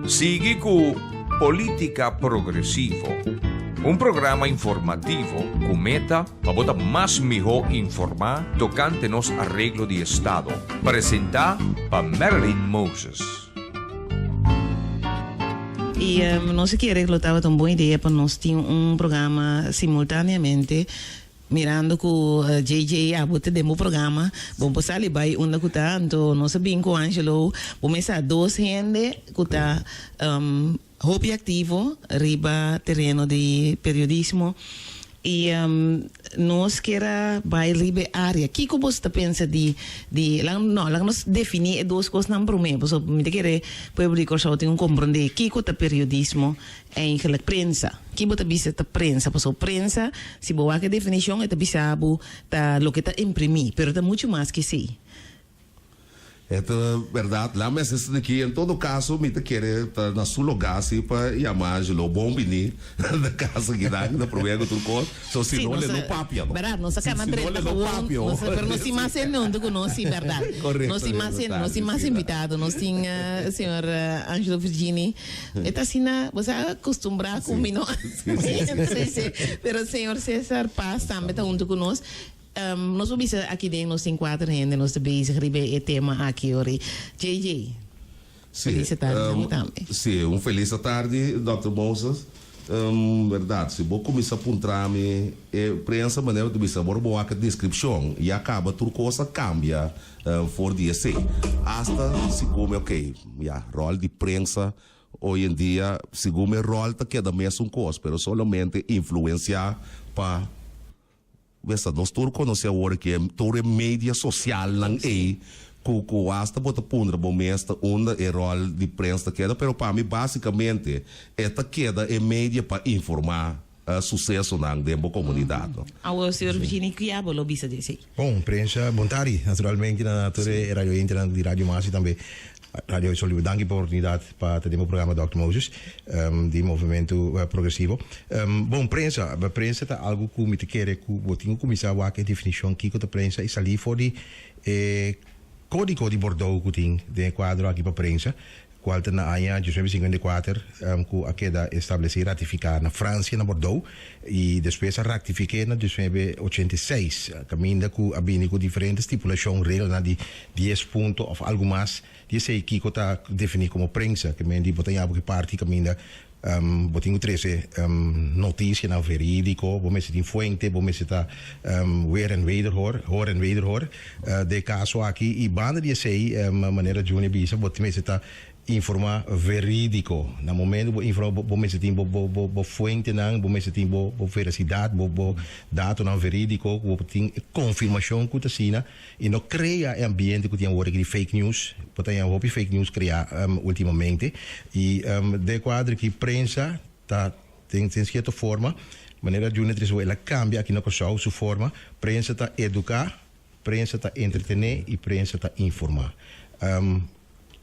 Sigui ku Polítika Progresivo, un programa informativo ku meta pa bo ta mas mihó informá tokante nos areglo di estado. Presentá pa Marilyn Moses. I nos a kere ku lo tabata un bon idea pa nos tin un programa simultaneamente. Mirando ku JJ abo ta den bo programa, bo por sali bai unda ku ta, anto nos a bin ku Angelo, bo mester a dos hende ku ta hopi aktivo riba tereno di periodismo i nos kier a bai riba e area. Kiko boso ta pensa di di laga no laga nos defini e dos kosnan prome pasobra mi ta kere pueblo di Kòrsou tin ku komprende kiko ta periodismo. Eigenlijk prensa. Ki bo ta bisa ta prensa? Pasobra prensa, si bo wak e definishon, e ta bisa bo ta loke ta imprimí, pero ta muchu mas ke esei. E ta bèrdat. La mester sta aki. En todo kaso, mi ta kere ta na su lugá si pa yama Angelo bon biní na kas akinan, na promé ku tur kos. So si no le no papia no. Bèrdat, nos a Si kana no drenta le no gewoon, papia nos a, pero nos tin mas hende huntu ku nos, si bèrdat. Korekto, Nos tin mas hende, nos tin mas si. invitado. Nos tin señor Angelo Virgini. E ta asina, bo sa acostumbrá cu mi, no? Sí, Pero señor Cesar Paz tambe ta hunto cu nos. Nos por bisa aki den nos tin cuater hende, nos ta bezig riba e tema aki ori. JJ, feliz tardi na bo tambe. Sí, un feliz tardi, Dòkter Moses. Berdad, si bo cuminsa puntra mi, e prensa manera bo ta bisa, ora bo wak e descripcion, ya caba tur cos a cambia for di esey. Hasta segun mi, ok, ya, rol di prensa hoy en dia, segun mi rol ta keda mesun cos, pero solamente influencia pa, Besta, nos tur conoce awor aki tur e media socialnan ey cu cu hasta bo ta puntra bo mes ta unda e rol di prensa ta keda, pero pa mi basicamente e ta keda e media pa informa sucesonan den bo comunidad, no. Awor, señor Virginie, kia bo lo bisa di esey? Bon, prensa, bon tardi, naturalmente na tur e radio oyentenan di Radio Mas y tambe Radio Sol Libre. Danki pa oportunidad pa ta den bo programa Dòkter Moses di Movementu Progresivo. Bon, prensa, prensa ta algu ku mi ta kere ku bo tin ku kuminsá wak e definishon kiko ta prensa i salí for di e kódigo di Bordeaux ku tin den e kuadro aki pa prensa. Cual ta na aña 1954 cu a keda estableci y ratifica na Francia na Bordeaux y despues a ractifique na 1986 caminda cu a bini cu diferente stipulacion, reglanan di dies punto of algo mas di esey kico ta defini como prensa. Ke men di bo ta yaba ki parti caminda bo tin cu trece noticianan veridico, bo mester tin fuente, bo mester ta weer en wederhoor, hoor en wederhoor den e caso aki. Y banda di esey, manera Juni a bisa, bo mester ta informa veridico. Na momento bo informa bo mester tin bo fuentenan, bo mester tin bo veracidad, bo datonan veridico, cu bo tin e confirmacion cu ta asina. Y no crea e ambiente cu tin awor aki di fake news. Bo ta haña hopi fake news crea ultimamente. Y den cuadro aki prensa ta den cierto forma, manera Junior Trisbo el a cambia aki na Curaçao su forma, prensa ta educa, prensa ta entretene y prensa ta informa.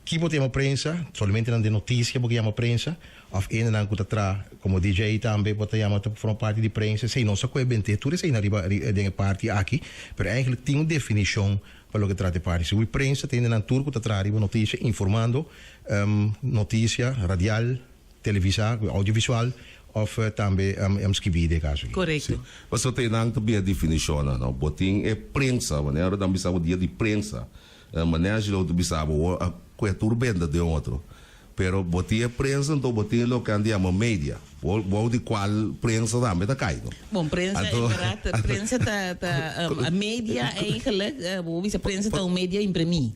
Ki bo ta yama prensa? Solamente nan den noticia bo ke yama prensa? Of hendenan ku ta traha komo DJ tambe bo ta yama ta forma parti di prensa? Esei nos a kohe bente tur eseinan riba den e parti aki, pero eigenlijk tin un definishon pa loke trata e parti. Segun prensa ta hendenan tur ku ta traha riba noticia informando noticia radial, televisa, audiovisual of tambe skibi den e kaso aki. Korekto. Si. Pasobra ta einan ta bia definishonnan, no? Bo tin e prensa, manera ora nan bisa bo dia di prensa. Maneshi lo ta bisa bo a kue tur benda den otro. Pero bo tin e prensa anto bo tin loke nan ta yama media. Bo bou di kual prensa tambe ta kai no. Bon prensa e berdad prensa ta ta media eigenlijk bo bisa prensa ta un media imprimi.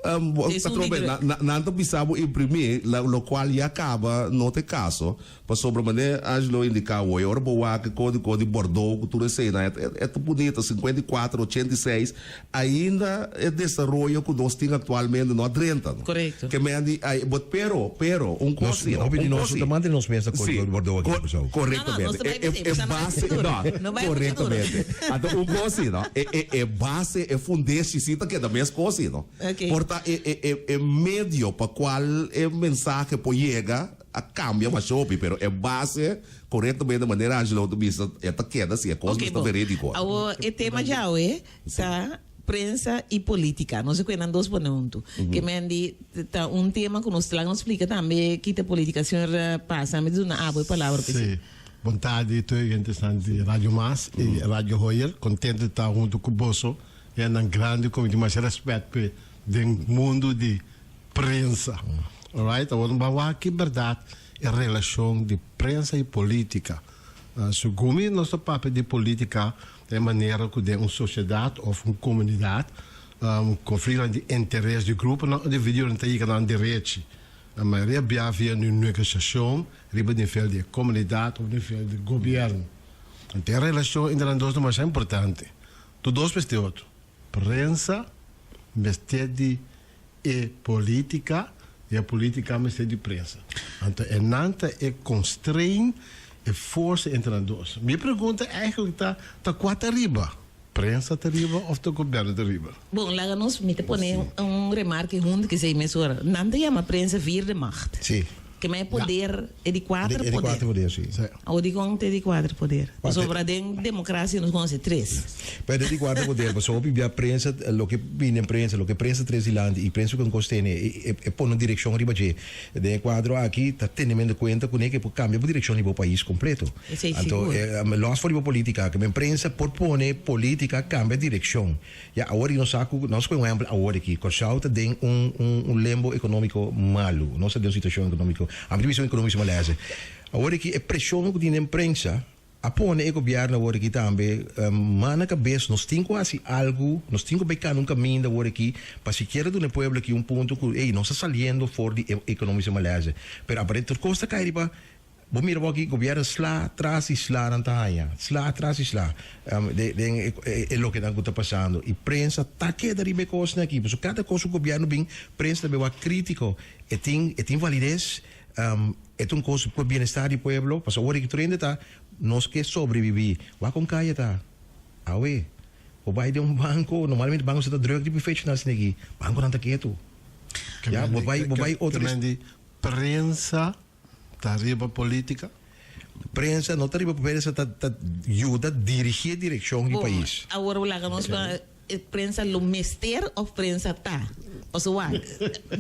Atrobe nan ta bisa bo imprimi lokual ya kaba no ta e kaso. Pasobra manera Angelo a indica awor, ora bo wak e codigo di Bordeaux cu tur eseinan, e ta bunita, 54, 86, ainda e desaroyo cu nos tin actualmente no a drenta. No. Correcto. Ke men di, ay, but pero, pero, un cos si, no, Hopi di un nos cos no si. ta mantene nos mes na codigo di Bordeaux aki na Curaçao. Correctamente. No, no, nos ta bai E, bisa, e bisa no bai base, futuro. no, No bai futuro. correctamente. Anto un cos si, no, e, e, e base, e fundeshi si ta keda mes cos si, no. Ok. Por ta e, e, e, e medio pa cual e mensahe por yega, A cambia masha hopi, pero e base corectamente manera Angelo ta bisa e ta keda si e cos Ok, mester bo. veridico. Awor e tema djawe ta. Prensa i polítika. Nos a kue nan dos pone huntu. Ke men di ta un tema ku nos laga nos splika tambe kita polítika. Señor Pasa, mi ta duna abo e palabra p'esei. Sí. Bon tardi tur e gentesnan di Radio Mas i Radio Hoyer. Kontentu di ta huntu ku boso. Hendenan grandi ku mi tin masha rèspèt p'e den mundu di prensa. Alright, awor nos ban wak ki bèrdat e relashon di prensa i polítika. Segun mi nos ta papia di polítika Ta e manera ku den un sosiedat òf un komunidat konfliktonan di interes di gruponan òf individuonan ta yega nan derechi. Na mayoria bia via un negosiashon riba nivel di e komunidat òf nivel di gobièrnu. Anto e relashon entre nan dos ta masha importante. Tur dos mester otro. Prensa mester di e politica y e politica mester di prensa. Anto e nan ta e constrain, e forsa entre nan dos. Mi pregunta eigenlijk ta, ta cua ta riba? Prensa ta riba of ta gobierno ta riba? Bon, laga nos, mi ta pone un remarke hunto kesey mesora. Nan ta yama prensa vierde macht. Sí. Ke men e poder, e di kuater E di poder. kuater poder, sí. Sí. Awor dikon ta e di kuater poder? Pasobra den demokrasia nos konosé tres. Pero e di kuater poder, pasobra hopi bia prensa, loke bini den prensa, loke prensa tres dilanti i prensa ku a kos tene, e e pone un direkshon riba dje. Den e kuadro aki ta tenemendo kuenta kuné ke por kambia bo direkshon di bo pais kompleto. Esei Anto, sigur. lòs for di bo politika, ke men prensa por pone politika kambia direkshon. Ya, awor nos sa ku, nos kohe un ehèmpel awor aki, Kòrsou ta den un un un lembo ekonómiko malu. Nos ta den un situashon ekonómiko, ami ta bisa un ekonómiko malèse. Awor aki e preshon ku tin den prensa a pone e gobièrnu awor aki tambe man na kabes, nos tin ku hasi algu, nos tin ku bai kana un kaminda awor aki pa sikiera duna e pueblo aki un punto ku, ey, nos ta saliendo for di e ekonómiko malèse. Pero aparente tur kos ta kai riba Bo mira bo aki gobierno sla tras di sla nan ta haña, sla tras di sla den e lokenan ku ta pasando i prensa ta keda riba e kosnan aki pasobra kada kos ku gobierno bin prensa ta bin wak kritiko e tin e tin valides e ta un kos pa bienestar di pueblo pasobra ora ku tur hende ta nos ke sobrevivi wak kon kaya ta awe bo bai den un banko normalmente banko sa ta druk di fechanan asina aki bankonan ta ketu ya bo bai bo bai otro Prensa Ta riba politica? Prensa no ta riba prensa ta ta yuda dirigi e direccion di pais. Bon, awor laga nos pa e prensa lo mester of prensa ta? Pasobra wak,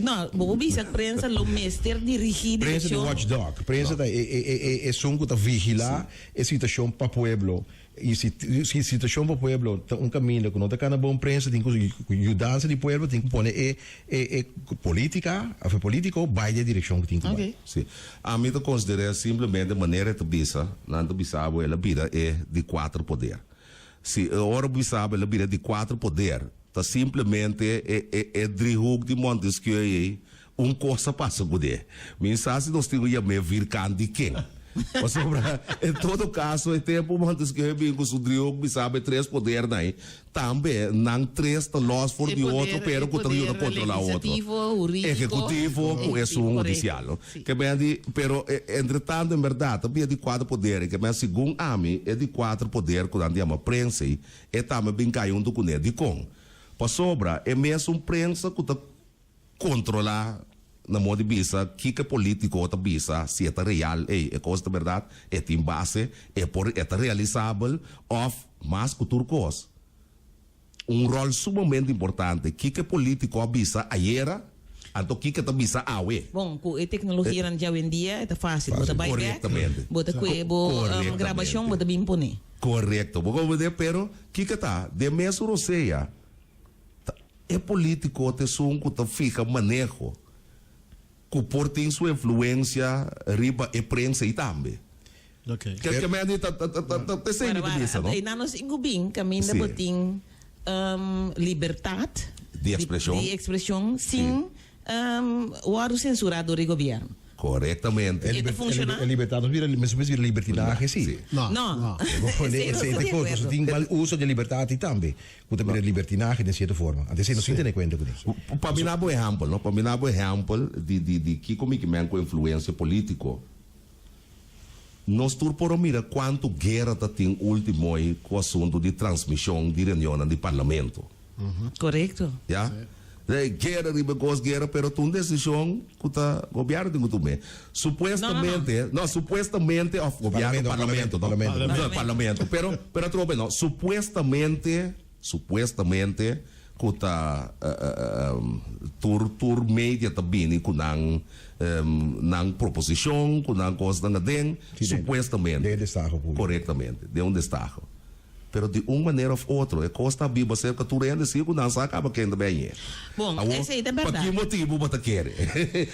no, bo por bisa prensa lo mester dirigi Prensa ta direccion. watchdog, prensa ta e e e esun cu ta vigila e situacion pa pueblo. I si si situashon pa pueblo ta un kaminda ku no ta kana bon prensa tin ku ku yudansa di pueblo tin ku pone e e e politika of e politiko bai den e direkshon ku tin ku bai. Si. Ami ta konsider'é simplemente manera e ta bisa, nan ta bisa bo el a bira e di kuater poder. Si e ora bo bisa bo el a bira e di kuater poder, ta simplemente e e e driehoek di Montesquieu ei Un kos a pasa kuné. Mi sa si nos tin ku yam'é virkan di ken. Pasobra en todo kaso e tempu Montesquieu bin ku su driehoek bisaba e tres podernan ei, tambe nan tres ta lòs for di otro pero ku ta yuda kontrolá otro. Ehekutivo ku esun hudisial. Ke men di, pero entre tanto en bèrdat ta bia di kuater poder ei. Ke men segun ami e di kuater poder ku nan ta yama prensa ei, e tambe bin kai huntu kuné. Dikon? Pasobra e mesun prensa ku ta Controla na modo di bisa kiko e politico ta bisa si e ta real, ey e cos ta berdad, e tin base, e por e ta realisabel of mas cu tur cos un rol sumamente importante kiko e politico a bisa ayera anto kiko e ta bisa awe. Bon, cu e tecnologianan djawendia e ta facil, bo ta bay bek, bo ta cue bo grabacion bo ta bin pone. Corecto, bo comprende pero kiko ta den mesun rosea. Ta e politico ta esun cu ta fiha maneho cu por tin su influencia riba e prensa y tambe. Ke ke men di ta ta ta ta esey mi ta bisa no. Ey nan nos tin cu bin caminda bo tin libertad Di expresion. di expresion sin wordo censura door di gobierno. Korektamente. E ta funciona? E libertad no bira, mes bira libertinahe si. No. No. Esei no ta di kos. acuerdo. Tin mal uso di libertad i tambe ku ta bira libertinahe den sierto forma. Antes esei no sin tene kuenta kuné. Pa mi na bo ehèmpel, no? Pa mi na bo ehèmpel di di di kiko mi kimen ku influensia polítiko. Nos tur por a mira kuantu guera ta tin último ei ku asuntu di transmishon di reunionnan di parlamento. Korekto. Ya. Guera riba e kos, guera, pero ta un desishon ku ta gobièrnu tin ku tum'é. Supuestamente, no, supuestamente òf gobièrnu, parlamento, no? Parlamento. Parlamento. Pero, pero atrobe no, supuestamente, supuestamente. ku ta tur tur media ta bini ku nan nan proposishon, ku nan kosnan aden, supuestamente. Den e destaho públiko. Korektamente, den un destaho. Pero di un manera òf otro e kos ta biba serka tur hende si ku nan sa kaba ken ta bèñ'é. Bon, Awor, esei ta pa bèrdat. ki motibu bo ta kere?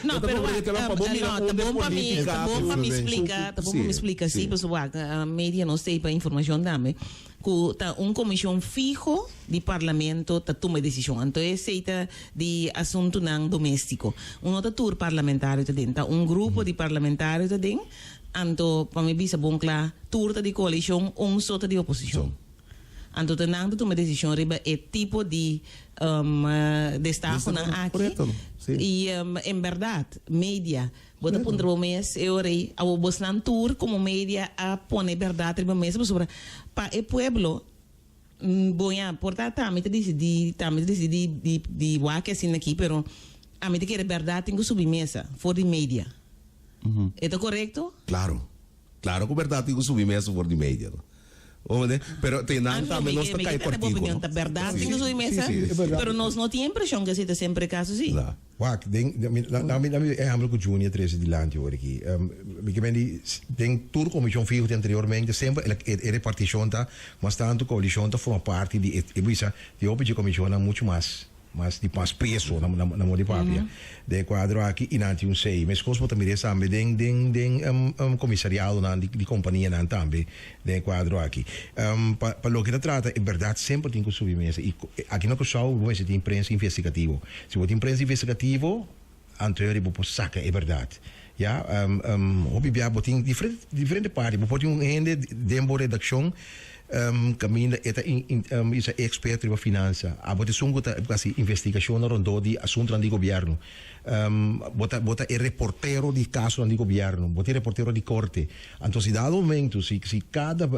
No, Bo ta pero komprende wak, kila pa bo mira no, ta unda bon pa mi, polítika ta bon ku pa mi splika, ta bon pa mi Sí, splika sí, sí. pasobra wak, media no stay pa informashon tambe, ku ta un komishon fiho di parlamento ta tuma e desishon. Anto esei ta di asuntunan doméstiko. Un no ta tur parlamentario ta den, ta un grupo di parlamentario ta den. Anto pa mi bisa bon kla, tur ta di koalishon, un so ta di oposishon. Anto ta nan ta tuma desishon riba e tipo di destahonan aki. I en bèrdat, media, bo ta puntra bo mes e ora ei, awor bosnan tur komo media a pone bèrdat riba mesa pasobra pa e pueblo, bon ya, por ta ta mi ta disidí, ta mi ta disidí di di wak asina aki, pero ami ta kere bèrdat tin ku subi mesa for di media. E ta korekto? Klaro. Klaro ku bèrdat tin ku subi mesa for di media. Bo mende? Pero te nan tambe nos ta kai kòrtiku, no? Ta bèrdat tin ku subi mesa, pero nos no tin impreshon ku esei ta semper e kaso si. No. Wak, den, mi dami e ehèmpel ku Juni a trese dilanti ora aki. Mi ke mende den tur komishon fiho di anteriormente semper e repartishon ta mas tantu koalishon ta forma parti di e bisa di hopi dje komishonnan muchu mas. Mas di mas peso na na modo di papia den e kuadro aki i nan tin un sei. Meskos bo ta mira esaki den den den komisariadonan di di kompanianan tambe den e kuadro aki. Pa pa loke ta trata e bèrdat semper tin ku subi mesa i aki na Kòrsou bo mester tin prensa investigativo. Si bo tin prensa investigativo anto bo por saka e bèrdat. Ya hopi bia bo tin diferente diferente parti bo por tin un hende den bo redakshon kaminda e ta bisa eksperto riba finansa abo ta esun ku ta hasi investigashonnan rondó di asuntunan di gobièrnu bo ta bo ta e reportero di kasonan di gobièrnu bo ta e reportero di korte anto si dado momento si si kada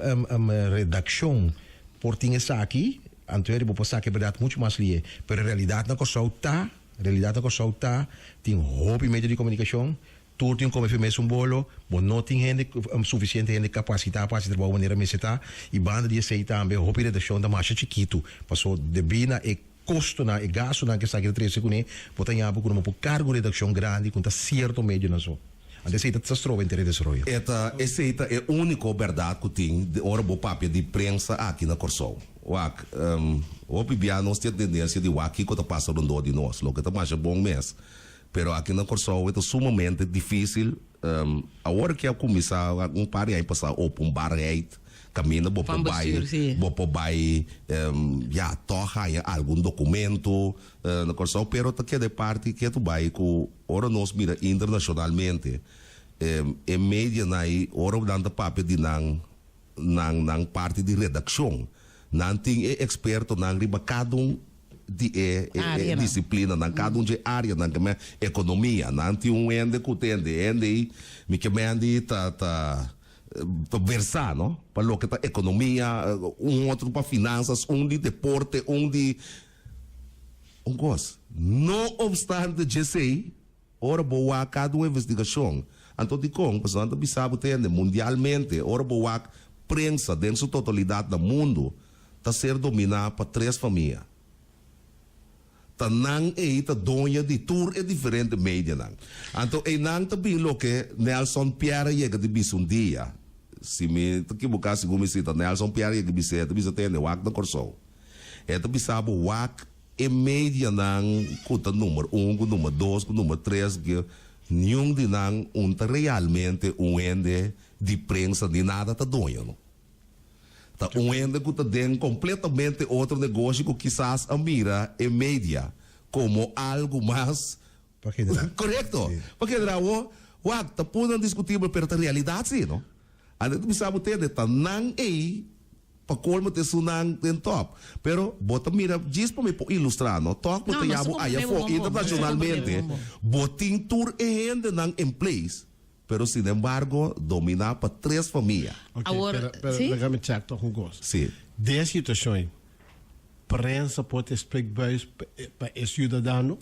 redakshon por tin esaki anto bo por saka e bèrdat muchu mas lihe pero e realidat na Kòrsou ta. Realidat na Kòrsou ta, tin hopi medio di komunikashon, tur tin kome fi mesun bolo, bo no tin hende sufisiente hende kapasitá pa hasi trabou manera mester ta, i banda di esei tambe hopi redakshon ta masha chikitu, paso debí na e kostonan, e gastunan ku esaki ta trese kuné, bo ta ña bo ku no por karga un redakshon grandi ku ta sierto medionan so. Anto esei ta stroba henter e desaroyo. E ta, esei ta e úniko bèrdat ku tin ora bo papia di prensa aki na Kòrsou. Wak, hopi bia nos tin e tendensia di wak kiko ta pasa rondó di nos, loke ta masha bon mes. Pero aki na Kòrsou e ta sumamente difísil. Awor ke a kuminsá un par di aña pasá openbaarheid, kaminda bo por bai, bo por bai, ya, tòg haña algun dokumento na Kòrsou, pero ta keda e parti ketu bai ku. Ora nos mira internacionalmente, e medianan ei, ora nan ta papia di nan, nan, nan parti di redaccion, nan tin e expertonan riba cada un di e, e, e disciplinanan, cada un dje areanan, ke men economia, nan tin un hende cu ta hende, e hende ei, mi ke men di ta, ta, ta versa, no, pa loke ta economia, un otro pa finanzas, un di deporte, un di. Un kos, no opstante djesei, ora bo wak kada un investigashon, anto dikon? Pasobra nan ta bisa bo tende, mundialmente, ora bo wak prensa den su totalidat na mundu, ta ser dominá pa tres famia. Ta nan ei ta doño di tur e diferente medianan. Anto einan ta bin loke Nelson Pierre a yega di bisa un dia, si mi ta kiboká segun mi sita, Nelson Pierre a yega di bisa, e ta bisa tende, wak na Kòrsou. E ta bisa bo wak e medianan ku ta number un, ku number dos, ku number tres, ku niun di nan un ta realmente un hende di prensa ni nada ta doño no. Ta un hende ku ta den kompletamente otro negoshi ku kisas a mira e media komo algu mas Pa generá. Korekto. Pa generá awor, wak, ta punan diskutibel pero ta realidat si no. Anto ta bisa bo tende ta nan ei. Pa colmo ta esunnan den top. Pero bo ta mira, djis pa mi por ilustra no, tok bo ta yabo aya afo internacionalmente, bo tin tur e hendenan in place, pero sinembargo domina pa tres famia. Ok, pero, pero laga mi check toch un cos. Si. Den e situacion ei, prensa por ta e spreekbuis pa e ciudadano?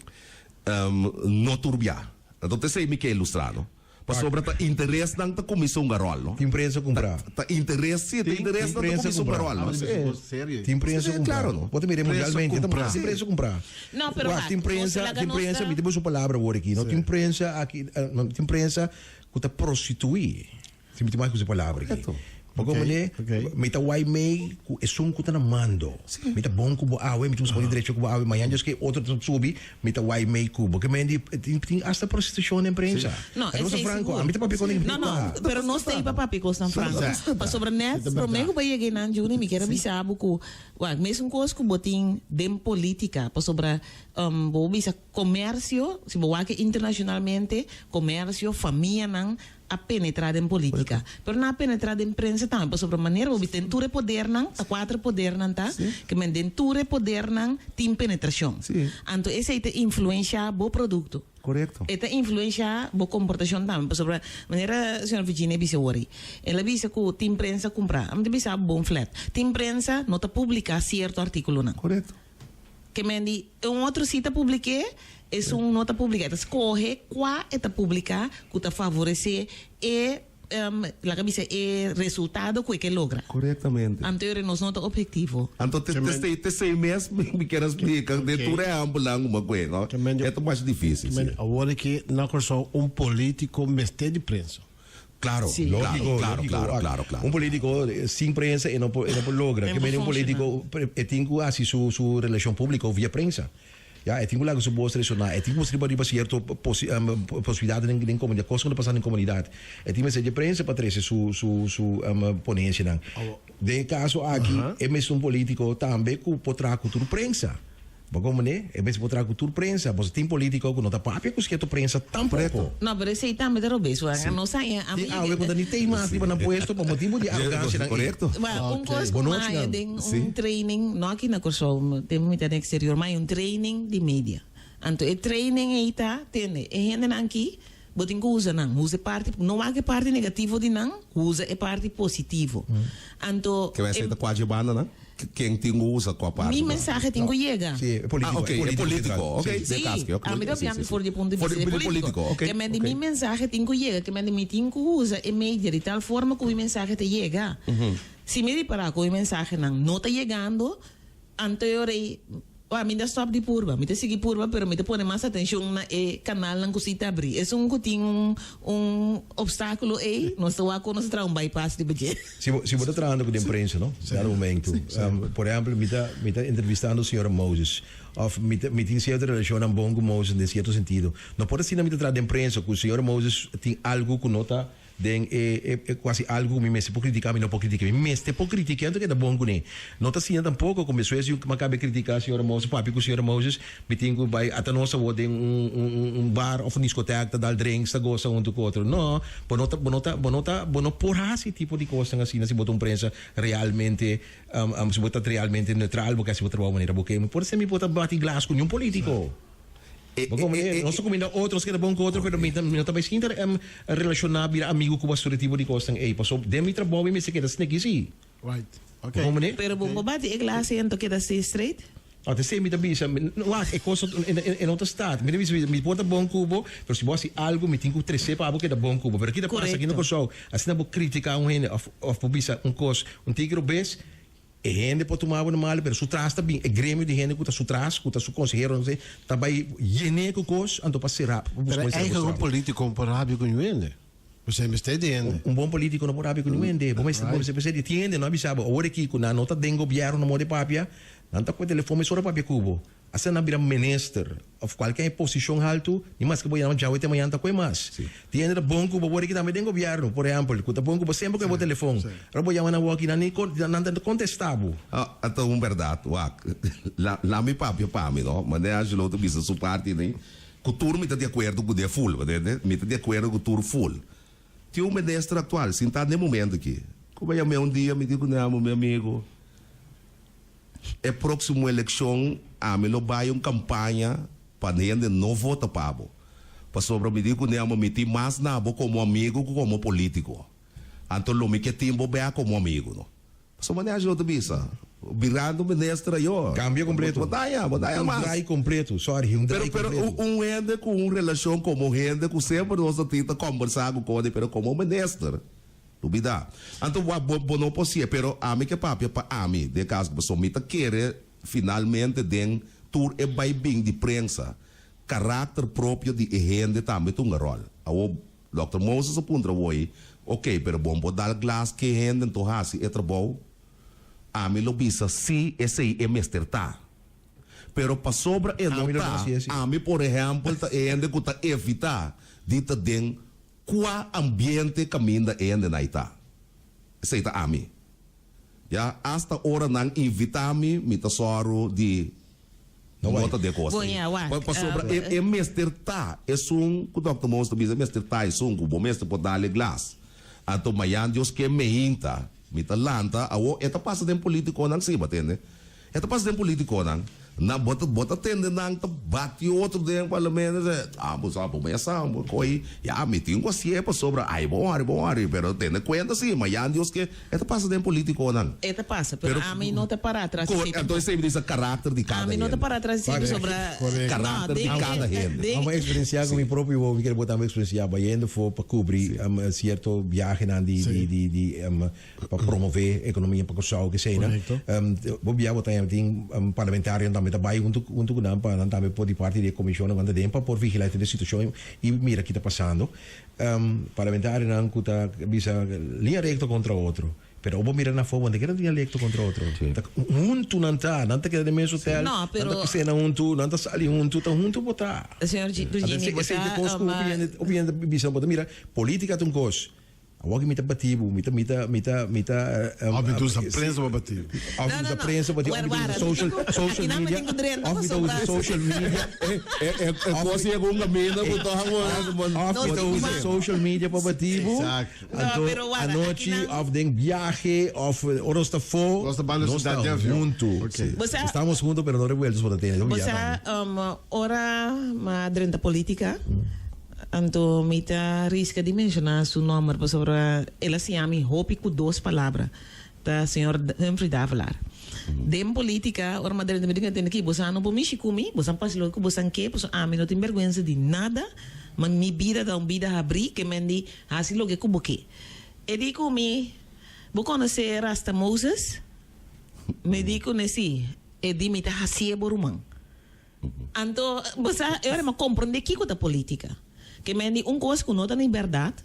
No tur bia. Anto ta esei mi ke ilustra no. Pasobra ta interesnan ta kuminsá hunga ròl, no? Tin prensa kumprá. Ta interes, sí, ta interesnan ta prensa kuminsá hunga kumprá. ròl, no? Sí. Serio. Tin prensa Sí, kumprá. claro, no? Bo ta mira Prensa mundialmente, ta kumprá. tin prensa kumprá. No, pero Wak, wak, tin nos prensa, laga tin nos prensa, ta- mi ta usa un palabra awor aki, no? Tin prensa aki, no, tin prensa ku ta prostituí. Si mi tin mas ku usa e palabra aki. Correcto. Bo komprendé? Ok, ok. Mi ta wai mei ku esun ku ta na mando. Mi ta bon ku bo awe, mi ta busca di drecho ku bo awe. Mañan Dios ke otro ta subi, mi ta wai mei ku bo. Ke men di, tin, tin hasta prostitushon den prensa. No, Pero esei franco, sigur. a mi ta papia kon No, no, pero nos ta iba papia kosnan franco. Pasobra net, promé ku bo yega einan, Juni, mi kier a bisa bo ku, wak, mesun kos ku bo tin den politica, pasobra bo bisa komersio, si bo wak internashonalmente, komersio, famianan, a penetrá den polítika, pero nan a penetrá den prensa tambe, pasobra manera bo bisa den tur e podernan, ta kuater podernan ta, ke men den tur e podernan tin penetrashon. Anto esei ta influenshá bo produkto. E ta influenshá bo komportashon tambe, pasobra manera señor Virginia a bisa awor ei, el a bisa ku tin prensa kumprá, ami ta bisa bo bon flat, tin prensa no ta publiká sierto artíkulonan. Ke men di un otro si ta publik'é, esun no ta publiká. E ta skohe kua e ta publiká ku ta favoresé e, laga bisa, e resultado ku e ke logra. Korektamente. Anto yore nos no ta objektivo. Anto te te te esei mes mi kier a splika den tur e ehèmpelnan ku mi a kohe, no? E ta masha difísil, si. Awor aki na Kòrsou un polítiko mester di prensa. Claro, Sí. Lógico, claro, lógico. claro, Ah, claro, claro. Un político sin prensa e no por, e no por logra. No Ke por mende un político e tin ku hasi su su relashon públiko via prensa. Ya, e tin ku laga su bos resoná, e tin ku mustra riba riba sierto posi posibilidatnan den den komunidat, kos ku ta pasando den komunidat. E tin mester dje prensa pa trese su su su ponensianan. Den e kaso aki e mester un polítiko tambe ku por traha ku tur prensa. Bo komprendé? E mester por traha ku tur prensa. Bo sa tin polítiko ku no ta papia ku sierto prensa tampoko. No, pero esei tambe ta robes. Wak, no sa e Tin awe ku ta ni tei mas riba nan puesto pa motibu di arogansianan ei. Korekto. Wak, un kos ku Bonochi maya nan. den un training, no aki na Kòrsou, tempu mi ta den eksterior, maya un training di media. Anto e training ei ta, tende, e hendenan aki, bo tin ku usa nan. Usa e parti, no wak e parti negativo di nan, usa e parti positivo. Anto Ke wèsei e ta kua dje banda nan? Ken tin ku usa kua parti? Mi mensahe tin ku yega. Sí, e polítiko. Ah, ok, e polítiko. Ok, Sí, de kaske, ok. ami ta Sí, piando sí, sí. for di e punto di For vista di di e polítiko, polítiko. ok, Ke men di ok. mi mensahe tin ku yega, ke men di mi tin ku usa e media di tal forma ku mi mensahe ta yega. Si mi ripará ku mi mensahenan no ta yegando, anto e ora ei, ora mi ta stòp di purba. Mi ta sigui purba, pero mi ta pone mas atenshon na e kanalnan ku sí ta abrí. Esun ku tin un un opstákulo ei, nos ta wak kon nos ta traha un bypass riba dje. Si bo, si bo ta trahando ku den prensa, no? Dado momento. Por ehempel, mi ta, mi ta entrevistando señora Moses. Of mi ta, mi tin cierto relacionnan bon ku Moses den cierto sentido. No por asina mi ta traha den prensa ku señora Moses tin algo ku no ta Den e e e kuasi algu ku mi mester por kritiká, mi no por kritiká. Mi mester por kritiká anto keda bon kuné. No ta asina tampoko ku despues di mi a kaba kritiká señora Moses, papia ku señora Moses, mi tin ku bai ata nos awor den un un un bar òf un diskotèk ta dal drinks, ta gosa huntu ku otro. No, bo no ta bo no ta bo no ta bo no por hasi e tipo di kosnan asina si bo ta un prensa realmente si bo ta realmente neutral, bo ke hasi bo trabou manera bo ke. Mi por esei mi por ta bati glas ku niun polítiko. Bo comprende? Nos ta cuminda otro, nos keda bon cu otro, pero mi mi no ta bay sinta relaciona, bira amigo cu basura tipo di cosnan ey. Pasobra den mi trabou mi mester keda sneki si. Right. Bo Ok. comprende? Pero bo por bati e glas ey anto keda stay straight? No, te esey mi ta bisa, wak, e cos e no ta start. Mi ta bisa, mi por ta bon cu bo, pero si bo haci algo mi tin cu trece pa bo keda bon cu bo. Pero kita pasa aki na Correcto. Curaçao, asina bo critica un hende of of bo bisa un cos un tiki robes, E hende por tuma bo na malu, pero su tras ta bin e gremio di hende ku ta su tras, ku ta su konsehero, no sé, ta bai yen'é ku kos, anto pa sera, pa Pero busca sera eigenlijk un bo politico por rabia ku niun hende. Bo mester di hende. Un bon politico no por rabia ku niun hende. Bo mester, bo mester pensa di tin hende no a bisa bo, awor aki ku nan no ta den gobièrnu no morde papia, nan ta ku e telefon mesora papia ku bo. Asina nan bira minister of kualke posishon haltu, ni maske bo yama djawe te mañana ta koe mas. Tin hende ta bon ku bo por aki tambe den gobièrnu, por ehèmpel, ku ta bon ku bo semper koe bo telefon. Ora bo yama nan woki nan ni nan ta kontestá bo. Ah, a ta un bèrdat, wak. La la mi papia pa mi, no. Manera Angelo ta bisa su parti ni, ku tur mi ta di akuerdo ku de ful, bo tende? Mi ta di akuerdo ku tur ful. Tin un minister aktual, sintá den momento aki, ku bo yam'é un dia, mi di ku nan, mi amigo, E próksimo elekshon ami lo bai un kampaña pa hende no vota pa bo, pasobra mi di ku Nemo mi tin mas na bo komo amigu ku komo polítiko. Anto lo mi ke tin bo bèk komo amigu no. Pasobra manera lo ta bisa. Birando minister ayo. Cambia completo. Bo ta haya, bo ta haya Un mas. draai completo, sorry, un Pero draai pero completo. un un hende cu un relacion como hende cu semper nos ta tin ta combersa cu code pero como minister lubida. Anto bo bo bo no por si'e pero ami ke papia pa ami den caso pasobra mi ta kere finalmente den tur e bay bin di prensa karakter propio di e hende tambe ta hunga rol. Awor Dòkter Moses a puntra awor ok pero bon por dal glas ke hende anto hasi e trabou? Ami lo bisa si esei e mester ta. Pero pasobra e no Ami lo ta, no si. ami por ehèmpel ta e hende ku ta evitá di ta den kua ambiente kaminda e hendenan ta. Esei ta ami. Ya, asta ora nan invitá mi, mi ta sòru di No no bai. ta den kos Bon, ei. ya, wak. Pasobra e e mester ta esun ku dòkter Mons ta bisa, e mester ta esun ku bo mester por dal e glas. Anto mayan Dios ke meinta. Mi ta lanta awo e ta pasa den politiconan si bo tende e ta pasa den politiconan nan bo ta bo ta tende nan ta bati otro den parlamento se ah bo sa bo maya sa bo coy ya mi tin cu hacié pasobra ay bo hori bo hori pero tene cuenta si mayan Dios ke e ta pasa den politiconan E ta pasa pero pero ami no ta para atras cor esei entonces tampoco. esei mi ta bisa karakter di cada Ami no ta hende para atras esei pasobra Correcto. no karakter di den cada hende. den Amo experiencia cu mi propio wowo, mi kere bo tambe experiencia bayendo for pa cubri cierto viahenan di di di di pa promove economia pa Kòrsou keseinan. Bo bia bo ta tin parlamentarionan tambe ta bai huntu huntu ku nan pa nan tambe por di parti di e komishonnan ku nan ta den pa por vigila e situashon i mira ki ta pasando. Parlamentarionan ku ta bisa liña rekto kontra otro pero ora bo mira nan afó bo no ta keda liña rekto kontra otro. Ta huntu nan ta, nan ta keda den mes hotel, nan ta kusena huntu, nan ta sali huntu, ta huntu bo ta. Señor Virginie bo Esei ta ta kos ku hopi hende hopi hende ta bisa bo ta mira politika ta un kos. Awor ki mi ta bati bo, mi ta, mi ta, mi ta, mi ta. Of mi ta usa prensa pa bati bo. Of mi ta usa prensa pa bati bo, of mi ta usa social, social media, of mi ta usa social media. E kos yega un kaminda ku ta Of mi ta usa social media pa bati bo. Exacto. Anto anochi of den biahe of ora nos ta afó, Nos ta banda nos ta ciudad den avion. huntu. Estamos juntos pero no revueltos bo ta tende. Bo sa, ora mi a drenta politica. Anto mi ta riska di menshoná su nòmber pasobra el a siña mi hopi ku dos palabra, ta señor Humphrey Davelaar. Den polítika, ora mi a drenta mi tin tende ki bosan no por mishi ku mi, bosan por hasi loke ku bosan ke, pasobra ami no tin bèrgwensa di nada, ma mi bida ta un bida habrí ke men di hasi loke ku bo ke. E di ku mi, Bo konosé Rasta Moses? Mi di ku ne si. E di mi ta hasié bo ruman. Anto, bo sa, e ora mi a komprondé kiko ta polítika. Ke men di un kos ku no ta ni bèrdat,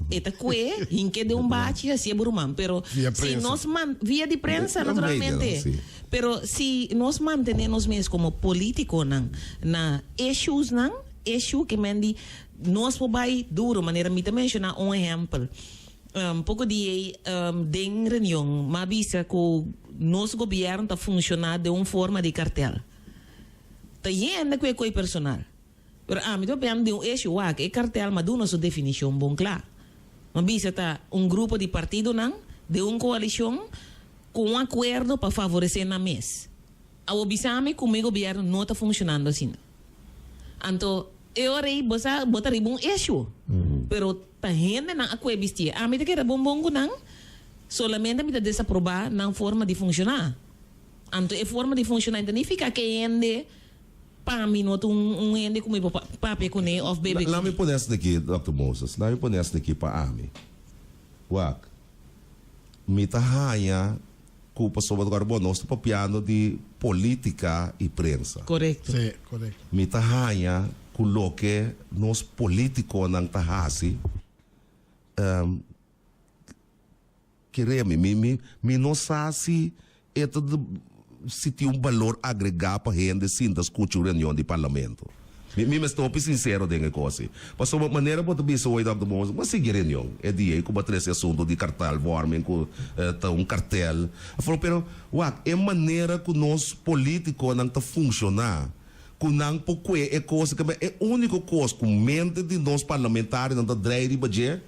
e ta kue hink'é den un bachi hasié bo ruman. Pero Via si prensa. nos man, via di prensa Via media, naturalmente. sí. Pero si nos mantené nos mes komo polítikonan na issuesnan, issue ke men di nos por bai duro, manera mi ta menshoná un ehèmpel. Poko di ei den reunion mi a bisa ku nos gobièrnu ta funshoná den un forma di kartel. Ta yenda ku e koi personal. Pero ami ta papiando di un issue wak e kartel ma duna su definishon bon kla. Ma bisa ta un grupo di partidonan den un koalishon ku un akuerdo pa favoresé nan mes. Awor bisa mi ku mi gobièrnu no ta funshonando asina. Anto e ora ei bo sa bo ta riba un issue. Pero ta hendenan a kue bistié. Ami ta keda bon bon ku nan, solamente mi ta desaprobá nan forma di funshoná. Anto e forma di funciona ta nifica ke hende pa mi no ta un hende ku mi por papia kuné of bebe Laat mi kuné. pone esaki aki, Dòkter Moses, laat mi pone esaki aki pa ami. Wak, mi ta haña ku pasobra ku bo nos ta papiando di politica i prensa. Korekto. Sí, korekto. Mi ta haña ku loke nos politikonan ta hasi, Kere mi, mi, mi, mi no sa si e ta si tin un balor agregá pa hende sinta skucha un reunion di parlamento. Mi, mi mester hopi sinsero den e kos ei. Pasobra manera bo ta bisa hoy Dòkter Boos, bo a sigui reunion e dia ei ku bo a trese asuntu di kartelvorming ku ta un kartel. Afro, pero wak, e manera ku nos politikonan ta funshoná, ku nan por kue e kos, e úniko kos ku mente di nos parlamentarionan ta drei riba dje,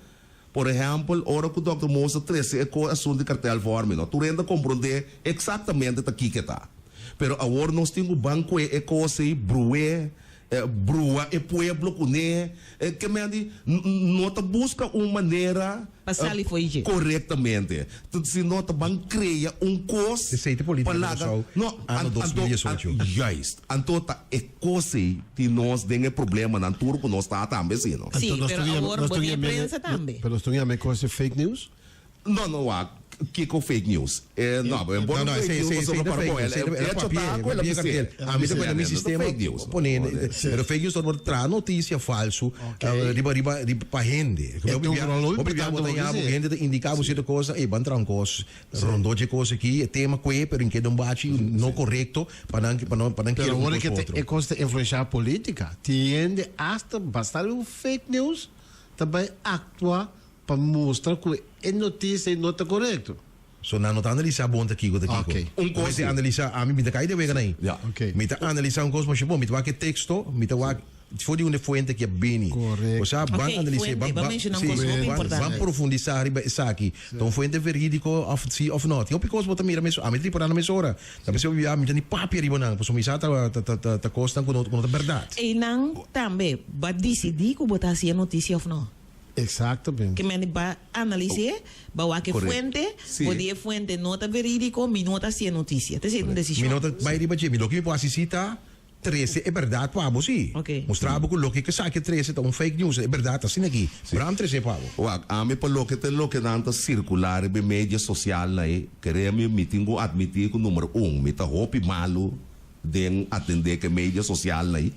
Por ehèmpel, ora ku Dòkter Moos a trese e ko asuntu di kartelvorming, no tur hende a komprondé eksaktamente ta kiko e ta. Pero awor nos tin ku ban kue e kos ei, bru'é, Brua e pueblo kuné. Ke men di no ta buska un manera. Pa sali fo'i dje. Korektamente. Si no ta ban krea un kos. Esei ta politika di Kòrsou ano 2018. Juist. Anto ta e kos ei tin nos den e problemanan tur ku nos ta tambe si no. Si, pero awor bo tin e prensa tambe. Pero nos ta yama e kos e fake news? No, no wak, kiko fake news? E, no, bo No, no, fake esei, news esei, pasobra esei ta para fake bo, news. el, Esei el ta hecho papia, ta ku el a papia bis'é. kartel. Ami ta pone mi sistema Fake news. pone, pero fake news ta por traha noticia falso Ok. riba, riba, riba pa hende. E Hopi ta un bia, rol hopi bia importante bo ta bo yabu, bis'é. hende ta indica bo cierto cosa, ey ban traha un cos, rondó dje cos aki, e tema kue, pero in keda un bachi no correcto pa nan, pa nan, pa nan Pero kere un ora cos ke pa te otro. e kos ta influenciá politica, tin hende hasta basta riba un fake news ta bai actua Pa mustra ku e notisia ei no ta korekto. So nan no ta analisá bon ta kiko ta kiko. Oké. Un kos Mi ta si. analisá, ami mi ta kai de wega nan ei. Ja. Oké. Mi ta analisá un kos masha bon, mi ta wak e teksto, mi ta wak for di unda e fuente ki a bini. Korekto. Osea, ban Oké, analis'é, fuente, ban ban ban menshoná un si, kos hopi ban importante. ban profundisá riba esaki. Ta un fuente verídiko òf si òf no. Tin hopi kos bo ta mira mes, ami ta ripará nan mesora. Ta p'esei hopi bia mi ta ni papia riba nan, pasobra mi sa ta ta ta ta kosnan ku no ku no ta bèrdat. Einan tambe bo a disidí ku bo ta hasi e notisia òf no. Exactamente. Ke mende ba analis'é, ba wak e fuente, Sí. bo di e fuente no ta verídiko, mi no ta hasié notisia. Ta esei un Mi desishon. no ta bai riba dje. Mi loke mi por hasi si ta trese e bèrdat pa bo si. Ok. Mustra bo ku loke ke sa ke trese ta un fake news. E bèrdat ta asina aki. Bram trese pa bo. Wak, ami pa loke ta loke nan ta sirkulá riba e media sosialnan ei, kere mi, mi tin ku atmití ku number un, mi ta hopi malu den atendé ku e media sosialnan ei.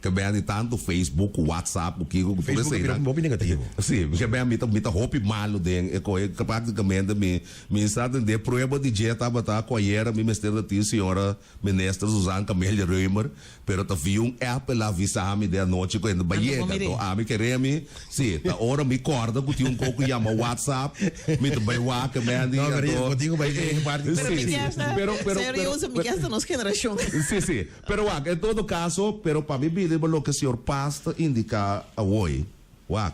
Ke bèn di tantu Facebook ku WhatsApp ku kiko ku tur Facebook a bira eseinan. hopi negativo. Si, ke bèn mi ta mi ta hopi malu den e koe ke praktikamente mi mi sa tende prueba di dje tabata ku ayera mi mester ta tin señora minister Suzanne Camelia Römer pero ta via un app el a avisa mi den anochi ku e no bai Anto bo yega mir'é. anto ami kere mi si ta ora mi kòrda ku tin un kos ku yama WhatsApp mi ta bai wak bèn di No, pero anto bo tin ku bai den parti. Pero Si mi si ke hasta, pero pero señor pero Joseph, mi ke hasta nos generashon. Si si. Pero wak, en todo caso, pero pa mi bini riba loke señor Paz ta indica awoy, wak,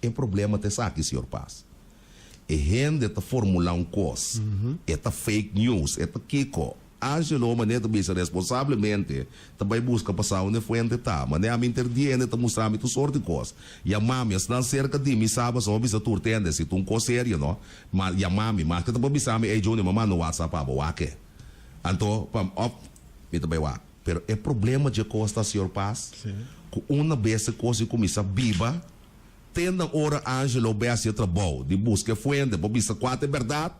e problema ta esaki, señor Paz. E hende ta formula un cos, e ta fake news, e ta kico. Angelo manera ta bisa responsablemente ta bay busca pa sa unda e fuente ta. Manera mi interdiende ta mustra mi tur sort di cos. Yama mi, esnan cerca di mi sa pasobra mi bisa tur tende si ta un cos serio no. Ma yama mi, maske ta por bisa mi, ey Junior, mi a manda un whatsapp pa bo, wak e. Anto, pa op, mi ta bay wak. Pero e problema dje kos ta, señor Paz, ku una bes e kos i kuminsá biba, te na ora Angelo bay hasi e trabou di buska e fuente pa bisa kua ta e bèrdat,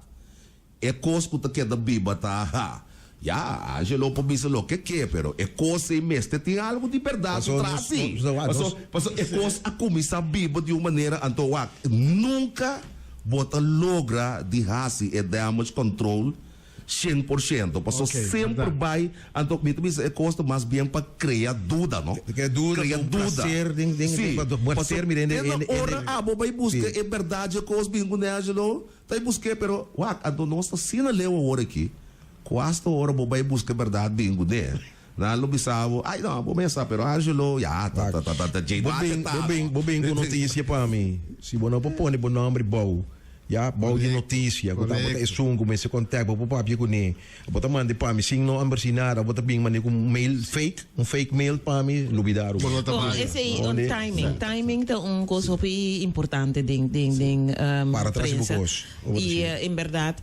e kos ku ta keda biba ta, ha, ya, Angelo por bisa loke e ke, pero e kos ei mester tin algu di bèrdat Paso tras nos, si. nos, nos, Paso, paso e kos a kuminsá biba di un manera, anto wak, nunka bo ta logra di hasi e damage control 100%, paso Ok, semper berdad. bai, anto mi ta bisa e kos ta mas bien pa krea duda, no? Krea duda, Krea pa un duda. placer den- den- Sí, den- pa paso placer mira ende- te na ende- ora ende- abo bai buska Sí. e berdad dje kos bin ku Angelo, ta bai busk'é, pero wak, anto nos ta asina leu awor aki, ku hasta ora bo bai buska e berdad bin kuné, nan lo bisa bo, ay no, bo mester sa, pero Angelo, ya, ta, ta, ta, ta, ta, dje Bo bate bin, ta, bo bin, no. bo bin ku notisia pa mi. Si bo no por pone bo nomber bou, Ya, bou di noticia cu ta bo ta esun cu mester contact bo por papia cune. Bo ta mande pa mi sin no amber sin nada, bo ta bin mande cu un mail fake, un fake mail pa mi, lubida Aruba. Bon, esey un timing. Timing ta un cos hopi importante den den den Para tras di bo prensa. cos, bo ta Y sigui. en berdad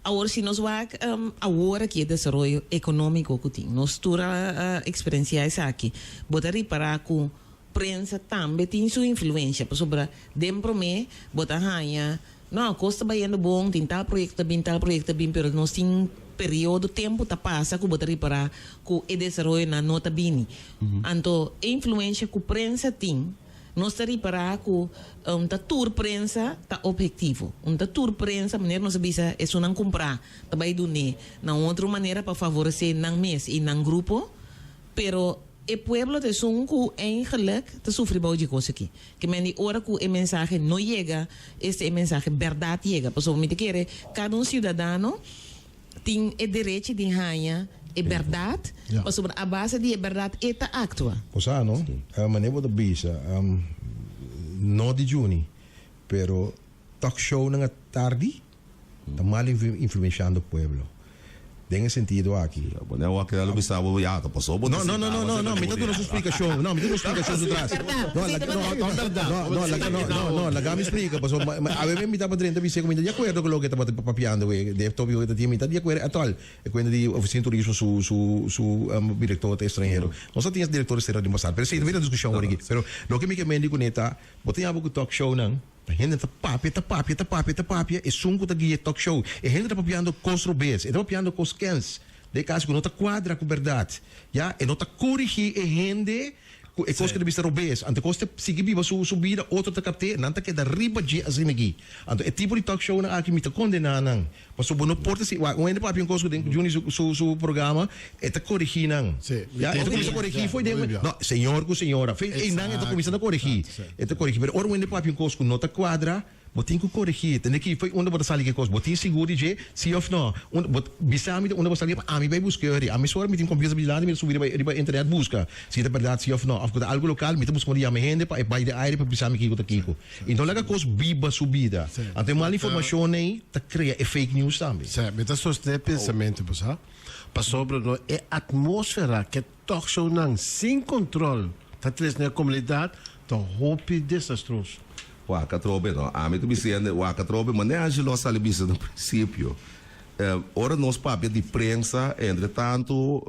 awor si nos wak awor aki e desaroyo economico cu tin, nos tur a experiencia esaki, bo ta ripara cu Prensa tambe tin su influencia pasobra den prome bo ta haña no cos ta bayendo bon tin tal proyecto ta bin tal proyecto ta bin pero nos tin periodo tempo ta pasa cu bo ta ripara cu e desaroyonan no ta bini anto e influencia cu prensa tin nos ta ripara cu un ta tur prensa ta objetivo un ta tur prensa manera nos a bisa esunnan cumpra ta bay dune na un otro manera pa favorece nan mes y nan grupo pero E pueblo ta esun ku eigenlik ta sufri bou dje kos aki. Ke men di ora ku e mensahe no yega, esta e mensahe bèrdat yega. Pasobra mi ta kere kada un siudadano tin e derechi di haña e bèrdat, pasobra a base di e bèrdat e ta aktua. Bo sa no, manera bo ta bisa, no di Juni, pero talk shownan a tardi ta mal influenciando pueblo. Den e sentido aki. Bo no a keda lo bisa bo ya ta paso bo No, no, no, no, no, no, mi ta duna su splikashon. No, mi ta duna splikashon su tras. No, laga, no, no, no, laga, no, no, no, laga mi splika, paso awe mi tabata drenta bis'é ku mi ta di akuerdo ku loke tabata papiando we, de topiko ku ta tin, mi ta di akuerdo at all. E kuenta di Ofisina di Turismo su, su, su direktor ta estranhero. Nos a tin es direktor estranhero den pasado, pero esei ta bira diskushon awor aki. Pero loke mi ke mendi kuné ta, bo ta yama ku talk shownan, Ta hende ta papia, ta papia, ta papia, ta papia, esun ku ta guia e talk show. E hende ta papiando kos robes, e ta papiando kos kens, den e kaso ku no ta kuadra ku bèrdat. Ya, e no ta korigí e hende ku e kos ku ta bisa robes. Anto e kos ta sigui biba su su bida, otro ta kapt'é, nan ta keda riba dje asina aki. Anto e tipo di talk shownan aki mi ta kondená nan. Pasobra bo no por ta si, wak, un hende papia un kos ku den Juni su su su programa, e ta korigí nan. Sí, mi Ya, e ta tin kuminsá sí, korigí fo'i den, muy bien. no, señor ku señora, fe, einan e ta kuminsá na Exacto, korigí. exacto, sí. E ta korigí, pero ora un hende papia un kos ku no ta kuadra, bo tin ku korigí. Tende ki fo'i unda bo ta sali ki kos, bo tin sigur di dje, sí òf no. Un, bo bisa mi di unda bo sali, pa ami bai buska e ori. Ami sora mi tin kompiuter mi dilanti, mi ta subi riba riba internet buska si ta bèrdat sí òf no. Òf ku ta algu lokal, mi ta buska un di yama hende pa e bai den aire pa bisa mi kiko ta kiko. I no laga kos biba su bida. Anto e mal informashon ei ta krea e fake news tambe. Sí, mi ta sostené pensamentu bo sa. Pasobra no e atmósfera ke talkshownan sin kontrol ta trese na e komunidat ta hopi desastroso. Wak atrobe no. Ami ta bisende wak atrobe manera Angelo a sali bisa na prinsipio. Ora nos papia di prensa entre tanto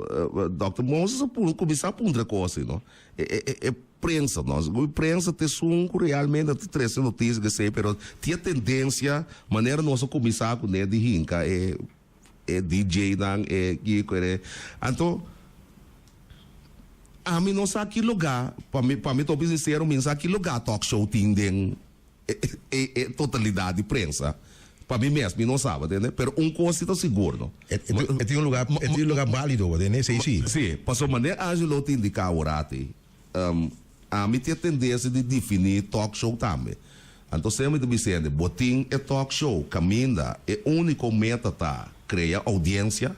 Dòkter Moses a kuminsá puntra kos ei no. E prensa no, e prensa ta esun ku realmente ta trese notisia ke esei, pero tin e tendensia manera nos a kuminsá kuné di hinka e e DJ nan e kiko e anto ami no sa ki lugá pa mi pa mi ta hopi sinsero mi no sa ki lugá talk show tin den e e totalidat di prensa pa mi mes mi no sa bo tende pero un kos si ta sigur no. E tin un lugar e tin un lugar balido bo tende esei si. Si pasobra manera Angelo ta indica aworati ami tin e tendensia di defini talk show tambe anto semper mi ta bisende bo tin e talk show caminda e unico meta ta crea audiencia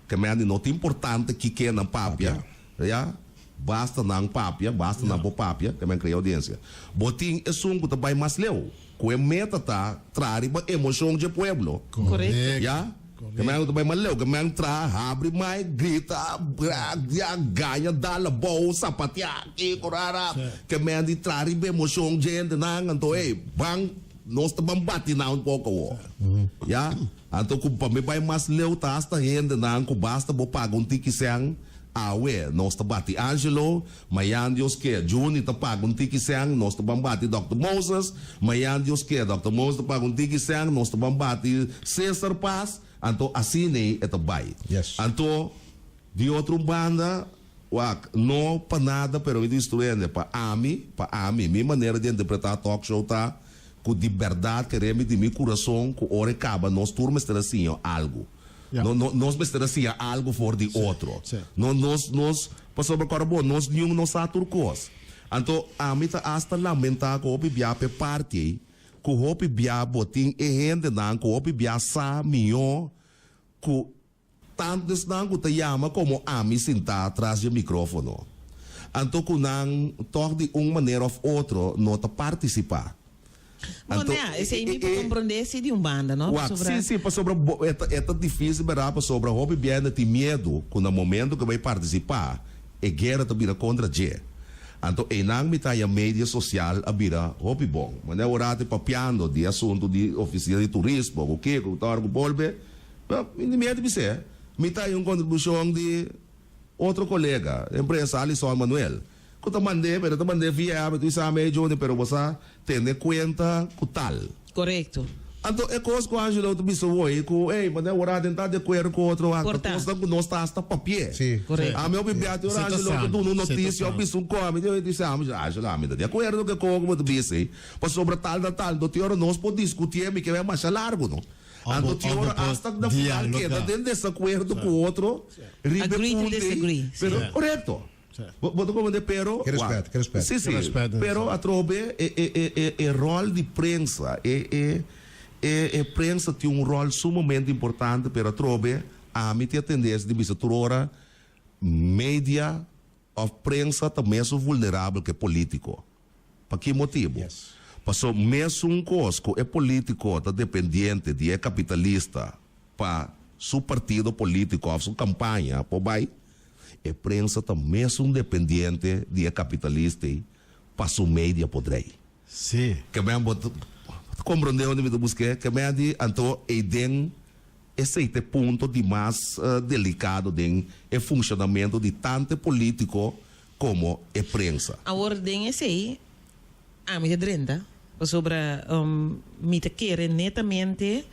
Ke mende no ta importante kiko nan papia, ya, basta nan papia, basta nan por papia, ke men krea audiencia. Bo tin esun ku ta bai mas leu, ku e meta ta traha riba emoshon dje pueblo, ya, ke men ku ta bai mas leu, ke men traha, habri mic, grita, ya, gaña, dal abou, sapatia, kiko, rara, ke men di traha riba emoshon dje hendenan, anto ey, ban, nos ta ban bati nan un poko awor, ya. Anto ku pa mi bai mas leu ta hasta hendenan ku basta bo paga un tiki sèn, awe nos ta bati Angelo, mayan Dios ke Juni ta paga un tiki sèn, nos ta ban bati Dòkter Moses, mayan Dios ke Dòkter Moses ta paga un tiki sèn, nos ta ban bati Cesar Paz, anto asin'ei e ta bai. Anto di otro un banda, wak, no pa nada pero mi ta instruende pa ami, pa ami, mi manera di interpretá talk show ta, Ku di bèrdat kere mi di mi kurason ku ora e kaba nos tur mester a siña algu. No, no, nos mester a siña algu for di otro. No, nos, nos, pasobra kòrda bo, nos niun no sa tur kos. Anto ami ta asta lamentá ku hopi bia p'e parti ei, ku hopi bia bo tin e hendenan ku hopi bia sa mihó ku Tantu esnan ku ta yama komo ami sintá tras dje mikrófono. Anto ku nan tòg di un manera òf otro no ta partisipá. Bon, Anto, nea, esei e, mi por e, komprondé si di un banda, no? Wak, Pasobra. sí, sí, pasobra bo, e ta, e ta difísil bèrdat, pasobra hopi biende tin miedu ku na momento ku e bai partisipá, e guera ta bira kontra dje. Anto einan mi ta haña media sosial a bira hopi bon. Manera ora ta papiando di e asuntu di ofisina di turismo ku kiko, ku ta ora ku bolbe, Pero mi di miedu bis'é, mi ta haña un kontribushon di otro kolega, empresa Alison Manuel, ku ta mand'é, pero e ta mand'é via app, mi ta bisa ami, Johnny, pero bo sa tene kuenta ku tal. Korekto. Anto e kos ku Angelo ta bisa woi ku, ey, manera ora den ta di akuerdo ku otro, Por ta ta. kosnan ku nos ta hasta papi'é. Sí. Korekto. Ami hopi bia te ora Si ta Angelo ta sano, duna un si ta notisia, sano. bisa un kos, mi ta bisa ami, Angelo, ami ta di akuerdo ku e kos ku bo ta bisa ei, pasobra tal ta tal, anto te ora nos por diskutié, mi ke bai masha largu, no. Anto tin ora asta na final keda den desakuerdo ku otro riba e Agree to punto ei, disagree. pero korekto. Bo ta komprende pero Ke respet, ke respet. Si, si, pero atrobe e e e e e ròl di prensa, e e e e prensa tin un ròl sumamente importante pero atrobe ami tin e tendensia di bisa tur ora media òf prensa ta mesun vulnerabel ke politiko. Pa ki motibu? Paso mesun kos ku e politiko ta dependiente di e kapitalista pa. su partido polítiko òf su kampaña por bai, e prensa ta mesun dependiente di e kapitalista ei pa su media por drei. Sí. Ke men bo ta komprondé unda mi ta busk'é? Ke men di anto ei den esei ta e punto di mas delikado den e funshonamentu di tantu e polítiko komo e prensa. Awor den esei ami ta drenta pasobra mi ta kere netamente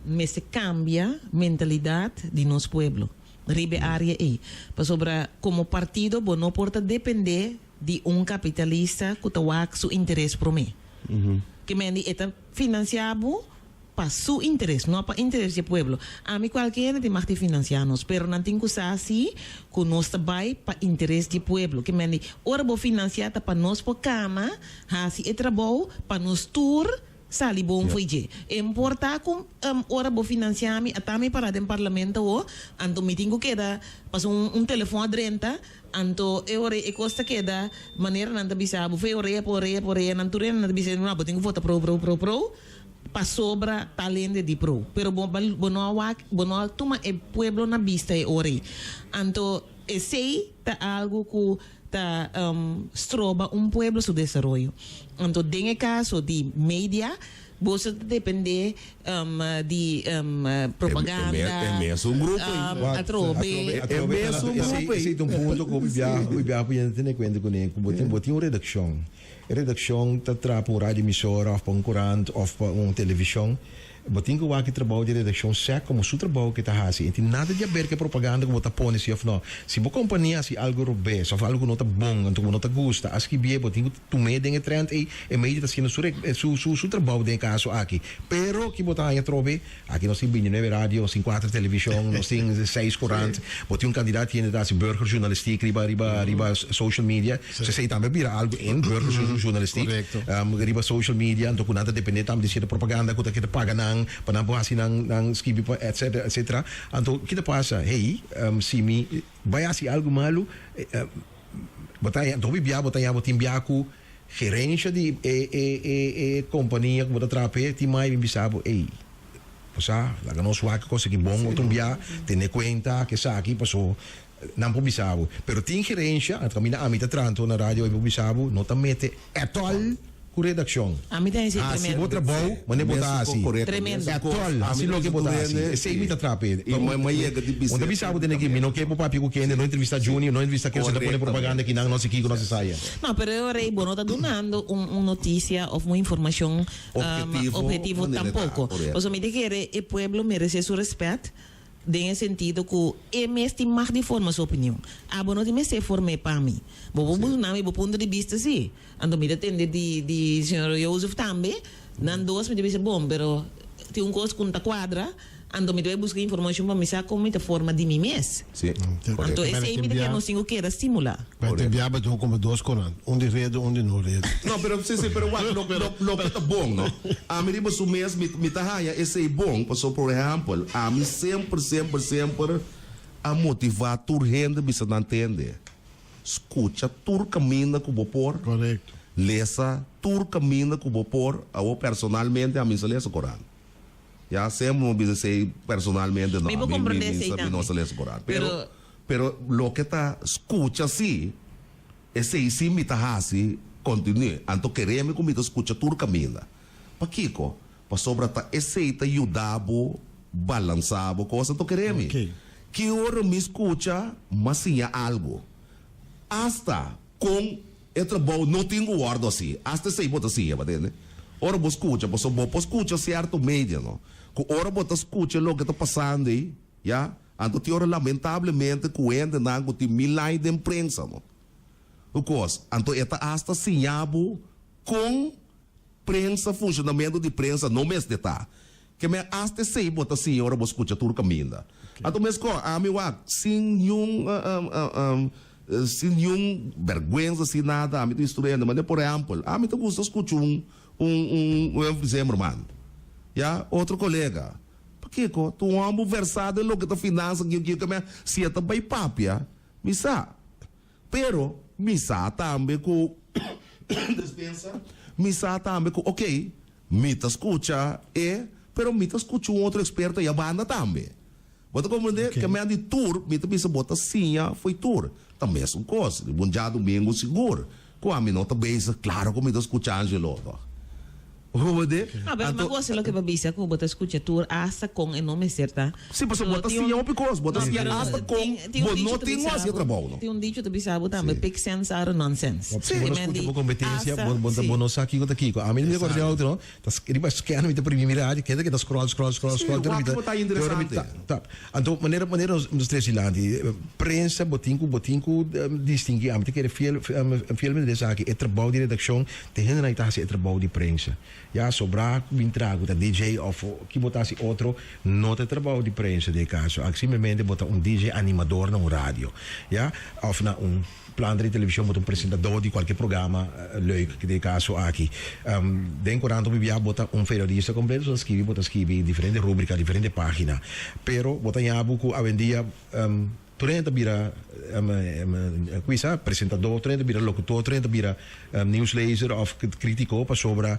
mester kambia mentalidat di nos pueblo riba e área ei pasobra komo partido bo no por ta dependé di un kapitalista ku ta wak su interes promé. Ke men di e ta finansiá bo pa su interes, no pa interes di e pueblo. Ami kualke hende tin mag di finansiá nos, pero nan tin ku sa si ku nos ta bai pa interes di e pueblo. Ke men di ora bo finansiá ta pa nos por kana hasi e trabou pa nos tur Sali bon fo'i dje. E importa ku ora bo financia mi, ata mi para den parlamento awo, anto mi tin ku keda paso un telefon a drenta, anto e ora e kos ta keda manera nan ta bisa bo fo'i orea pa orea pa orea, nan tur hende nan ta bisa no bo tin ku vota pro pro pro pro pasobra tal hende di pro. Pero bo bo no a wak bo no a tuma e pueblo na bista e ora ei. Anto esei ta algu ku ta stroba un pueblo su desaroyo. Anto den e caso di media boso ta depende di propaganda, E mesun grupo ei. Atrobe. E mesun grupo ei. Esei ta un punto ku hopi biaha hopi biaha por yende tene kuenta kuné ku bo tin bo tin un redakshon. E redakshon ta traha pa un radio emisora òf pa un kurant òf pa un televishon. Bo tin ku wak e trabou di redakshon sèk komo su trabou ke ta hasi. E tin nada di aber ku e propaganda ku bo ta pone si òf no. Si bo kompania hasi algu robes òf algu ku no ta bon anto ku bo no ta gusta, a skibié bo tin ku tum'é den e trènt ei. E media ta hasiendo su su su su trabou den e kaso aki. Pero ki bo ta haña atrobe? Aki nos tin bintinuebe radio, nos tin kuater televishon, nos tin seis korant. Bo tin un kandidat kende ta hasi burgerjournalistiek riba riba riba social media. Esei tambe a bira algu in burgerjournalistiek. Riba social media, anto ku nan ta depende tambe di sierto propaganda ku ta keda paga nan pa nan por hasi nan nan skibi pa etcetera etcetera. Anto ki ta pasa? Hey, si mi bai hasi algu malu, bo ta haña, anto hopi bia bo ta haña bo tin bia ku gerensha di e e e e kompania ku bo ta traha p'e tin mai bin bisa bo, ey, bo sa, laga nos wak e kos aki bon otro bia, tene kuenta ku esaki paso Nan por bisa bo. Pero tin gerencia, anto caminda ami ta traha na radio ami por bisa bo, no ta mete at all cu redaccion. Ami ta hasi Haci tremendo. bo trabou mane bo ta haci. Tremendo. At all, haci loke bo ta haci. Esey mi ta traha p'e. Un ta bisa bo tene aki, mi no ke bo papia cu kende, no entrevista Juni, no entrevista ken, si ta pone propaganda aki nan, no si kico, no si saya. No, pero e ora ey bo no ta dunando un un noticia of un informacion objetivo tampoco. Pasobra mi ta kere e pueblo merece su respet. Den e sentido ku e mes tin mag di forma su opinion. Abo no tin mester form'é pa mi. Bo por duna mi bo punto di bista sí. Anto mi ta tende di di señor Jozef tambe. Nan dos mi ta bisa bon, pero tin un kos ku no ta kuadra, anto mi ta bai buska informashon pa mi sa kon mi ta forma di mi mes. Sí, Anto esei mi ta kere nos tin ku keda stimulá. Bai tin biaha bai tin komo dos korant, un di redu, un di no redu. No, pero sí, sí, pero wak, lo, lo, loke ta bon, no? Ami riba su mes, mi, mi ta haña esei bon, pasobra, por ehèmpel, ami semper, semper, semper a motivá tur hende bisa nan tende, skucha tur kaminda ku bo por, Korekto. lesa tur kaminda ku bo por. Awor, personalmente, ami sa lesa korant. Ya, semper mi bisa esei personalmente, no, Mi por ami, mi, komprendé mi esei sa, mi no tambe. sa lesa korant. Pero, Pero. Pero loke ta skucha si, esei si mi ta hasi kontinue. Anto kere mi ku mi ta skucha tur kaminda. Pakiko? Pasobra ta esei ta yuda bo balansa bo kos. Anto kere mi, ki ora mi skucha, m'a siña algu. Asta kon e trabou no tin ku wòrdu hasi. Asta esei bo ta siña, bo tende? Ora bo skucha, pasobra bo por skucha sierto media, no? Ku ora bo ta skucha loke ta pasando ei, ya. Anto tin ora lamentablemente ku hendenan ku tin milai den prensa no. Ku kos. Anto e ta asta siña bo kon prensa, funshonamentu di prensa no mester ta. Ke men asta esei bo ta siña ora bo skucha tur kaminda. Anto meskor ami wak sin niun sin niun bèrgwensa sin nada ami ta instruí hende manera por ehèmpel ami ta gusta skucha un un un Zimmerman ya otro kolega. Pakiko? Ta un hòmber versá den loke ta finansa kiko kiko me si e ta bai papia, mi sa. Pero mi sa tambe ku despensa, mi sa tambe ku okey, mi ta skucha e. Pero mi ta skucha un otro eksperto ya banda tambe. Bo ta komprendé? Ke men di tur, mi ta bisa bo ta siña fo'i tur. Ta mesun kos, riba un djadumingu sigur ku ami no ta bezig, klaro ku mi ta skucha Angelo tòg. Bo komprendé? No, pero Anto. mi gosa loke bo bisa ku bo ta skucha tur asta kon e no mester ta. Si, pasobra bo So ta tin siña un hopi kos, bo ta No, siña pero asta kon tin tin un bo dicho no ta tin bisa hasi e bo, trabou no. tin un dicho ta bisa bo tambe, Si. pick sense out of nonsense. Si Ke bo no men skucha di bo kompetensia, asta, bo bo si. bo no sa kiko ta kiko. Ami no mi ta kòrda di otro no. Ta riba scan mi ta primi mi radio, keda keda scroll scroll scroll Sí, scroll, te ora mi wak ta bo ta te ora mi interesante. ta tap. Anto manera manera nos nos trece dilanti, prensa bo tin ku bo tin ku distingui, ami ta kere fiel fielmente den esaki, e trabou di redakshon te hendenan ta hasi e trabou di prensa. Ya sobrá ku bin traha ku ta DJ òf ki bo ta hasi otro, no ta e trabou di prensa den e kaso aki, simplemente bo ta un DJ animador na un radio, ya, òf na un. Planta di televishon bo ta un presentadó di kualke programa leuk den e kaso aki. Den korant hopi bia bo ta un periodista kompleto, so ta skibi bo ta skibi diferente rubrika, diferente pagina. Pero bo ta ña bo ku awendia tur hende ta bira kuisa presentadó, tur hende ta bira lokutor, tur hende ta bira nieuwslezer òf kritiko pasobra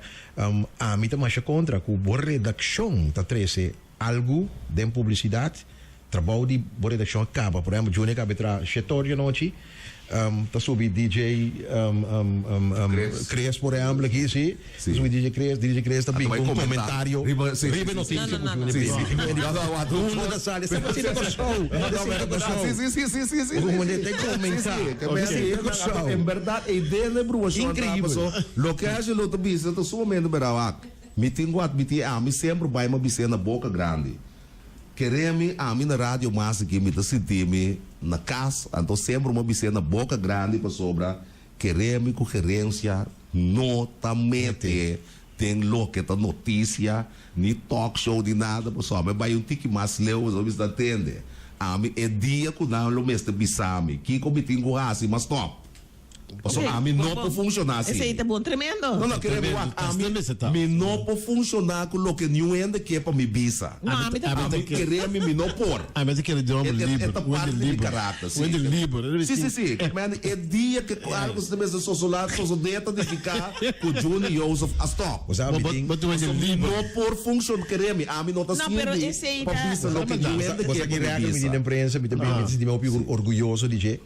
ami ta masha kontra ku bo redakshon ta trese algu den publisidat. Trabou di bo redakshon a kaba. Por ehempel, Juni a kaba e traha shetor di anochi, ta subi DJ Chris por ehempel aki, si. Ta subi DJ Chris, DJ Chris ta bin ku un komentario riba e notisia ku Juni bini. Unda ta sali? Esaki ta sinta Kòrsou. Ta sinta Kòrsou. Bo komprende? Ta komensá. Ta sinta Kòrsou. En bèrdat e idea na e bruashon ta paso loke Angelo ta bisa ta sumamente bèrdat. Wak, mi tin ku atmití ami semper bai mi a bis'é na boka grandi. Kere mi, ami na radio mas aki mi ta sinti mi na kas, anto semper mi a bis'é na boka grandi pasobra kere mi ku gerensia no ta mete den loke ta notisia ni talk show ni nada pasobra mi a bai un tiki mas leu pasobra mi sta tende ami e dia ku nan lo mester bisa mi kiko mi tin ku hasi mas stop. Pasobra ami no por funshoná así. Esei ta bon tremendo. No, no, kere mi wak, ami, mi no por funshoná ku loke niun hende ke pa mi bisa. No, ami ta Ami kere mi, mi no por. Ami ta kere di homber liber. E ta parti di mi karakter, si. Hende liber. Si, si, si. Man, e dia ke algu si ta mester sosolá, sosodé ta nifiká ku Juni Jozef a stòp. Pasobra mi no por funshoná, kere mi, ami no ta sirbi pa bisa loke niun hende ke pa mi bisa. Mi tin den prensa, mi ta sinti mi hopi orguyoso di dje.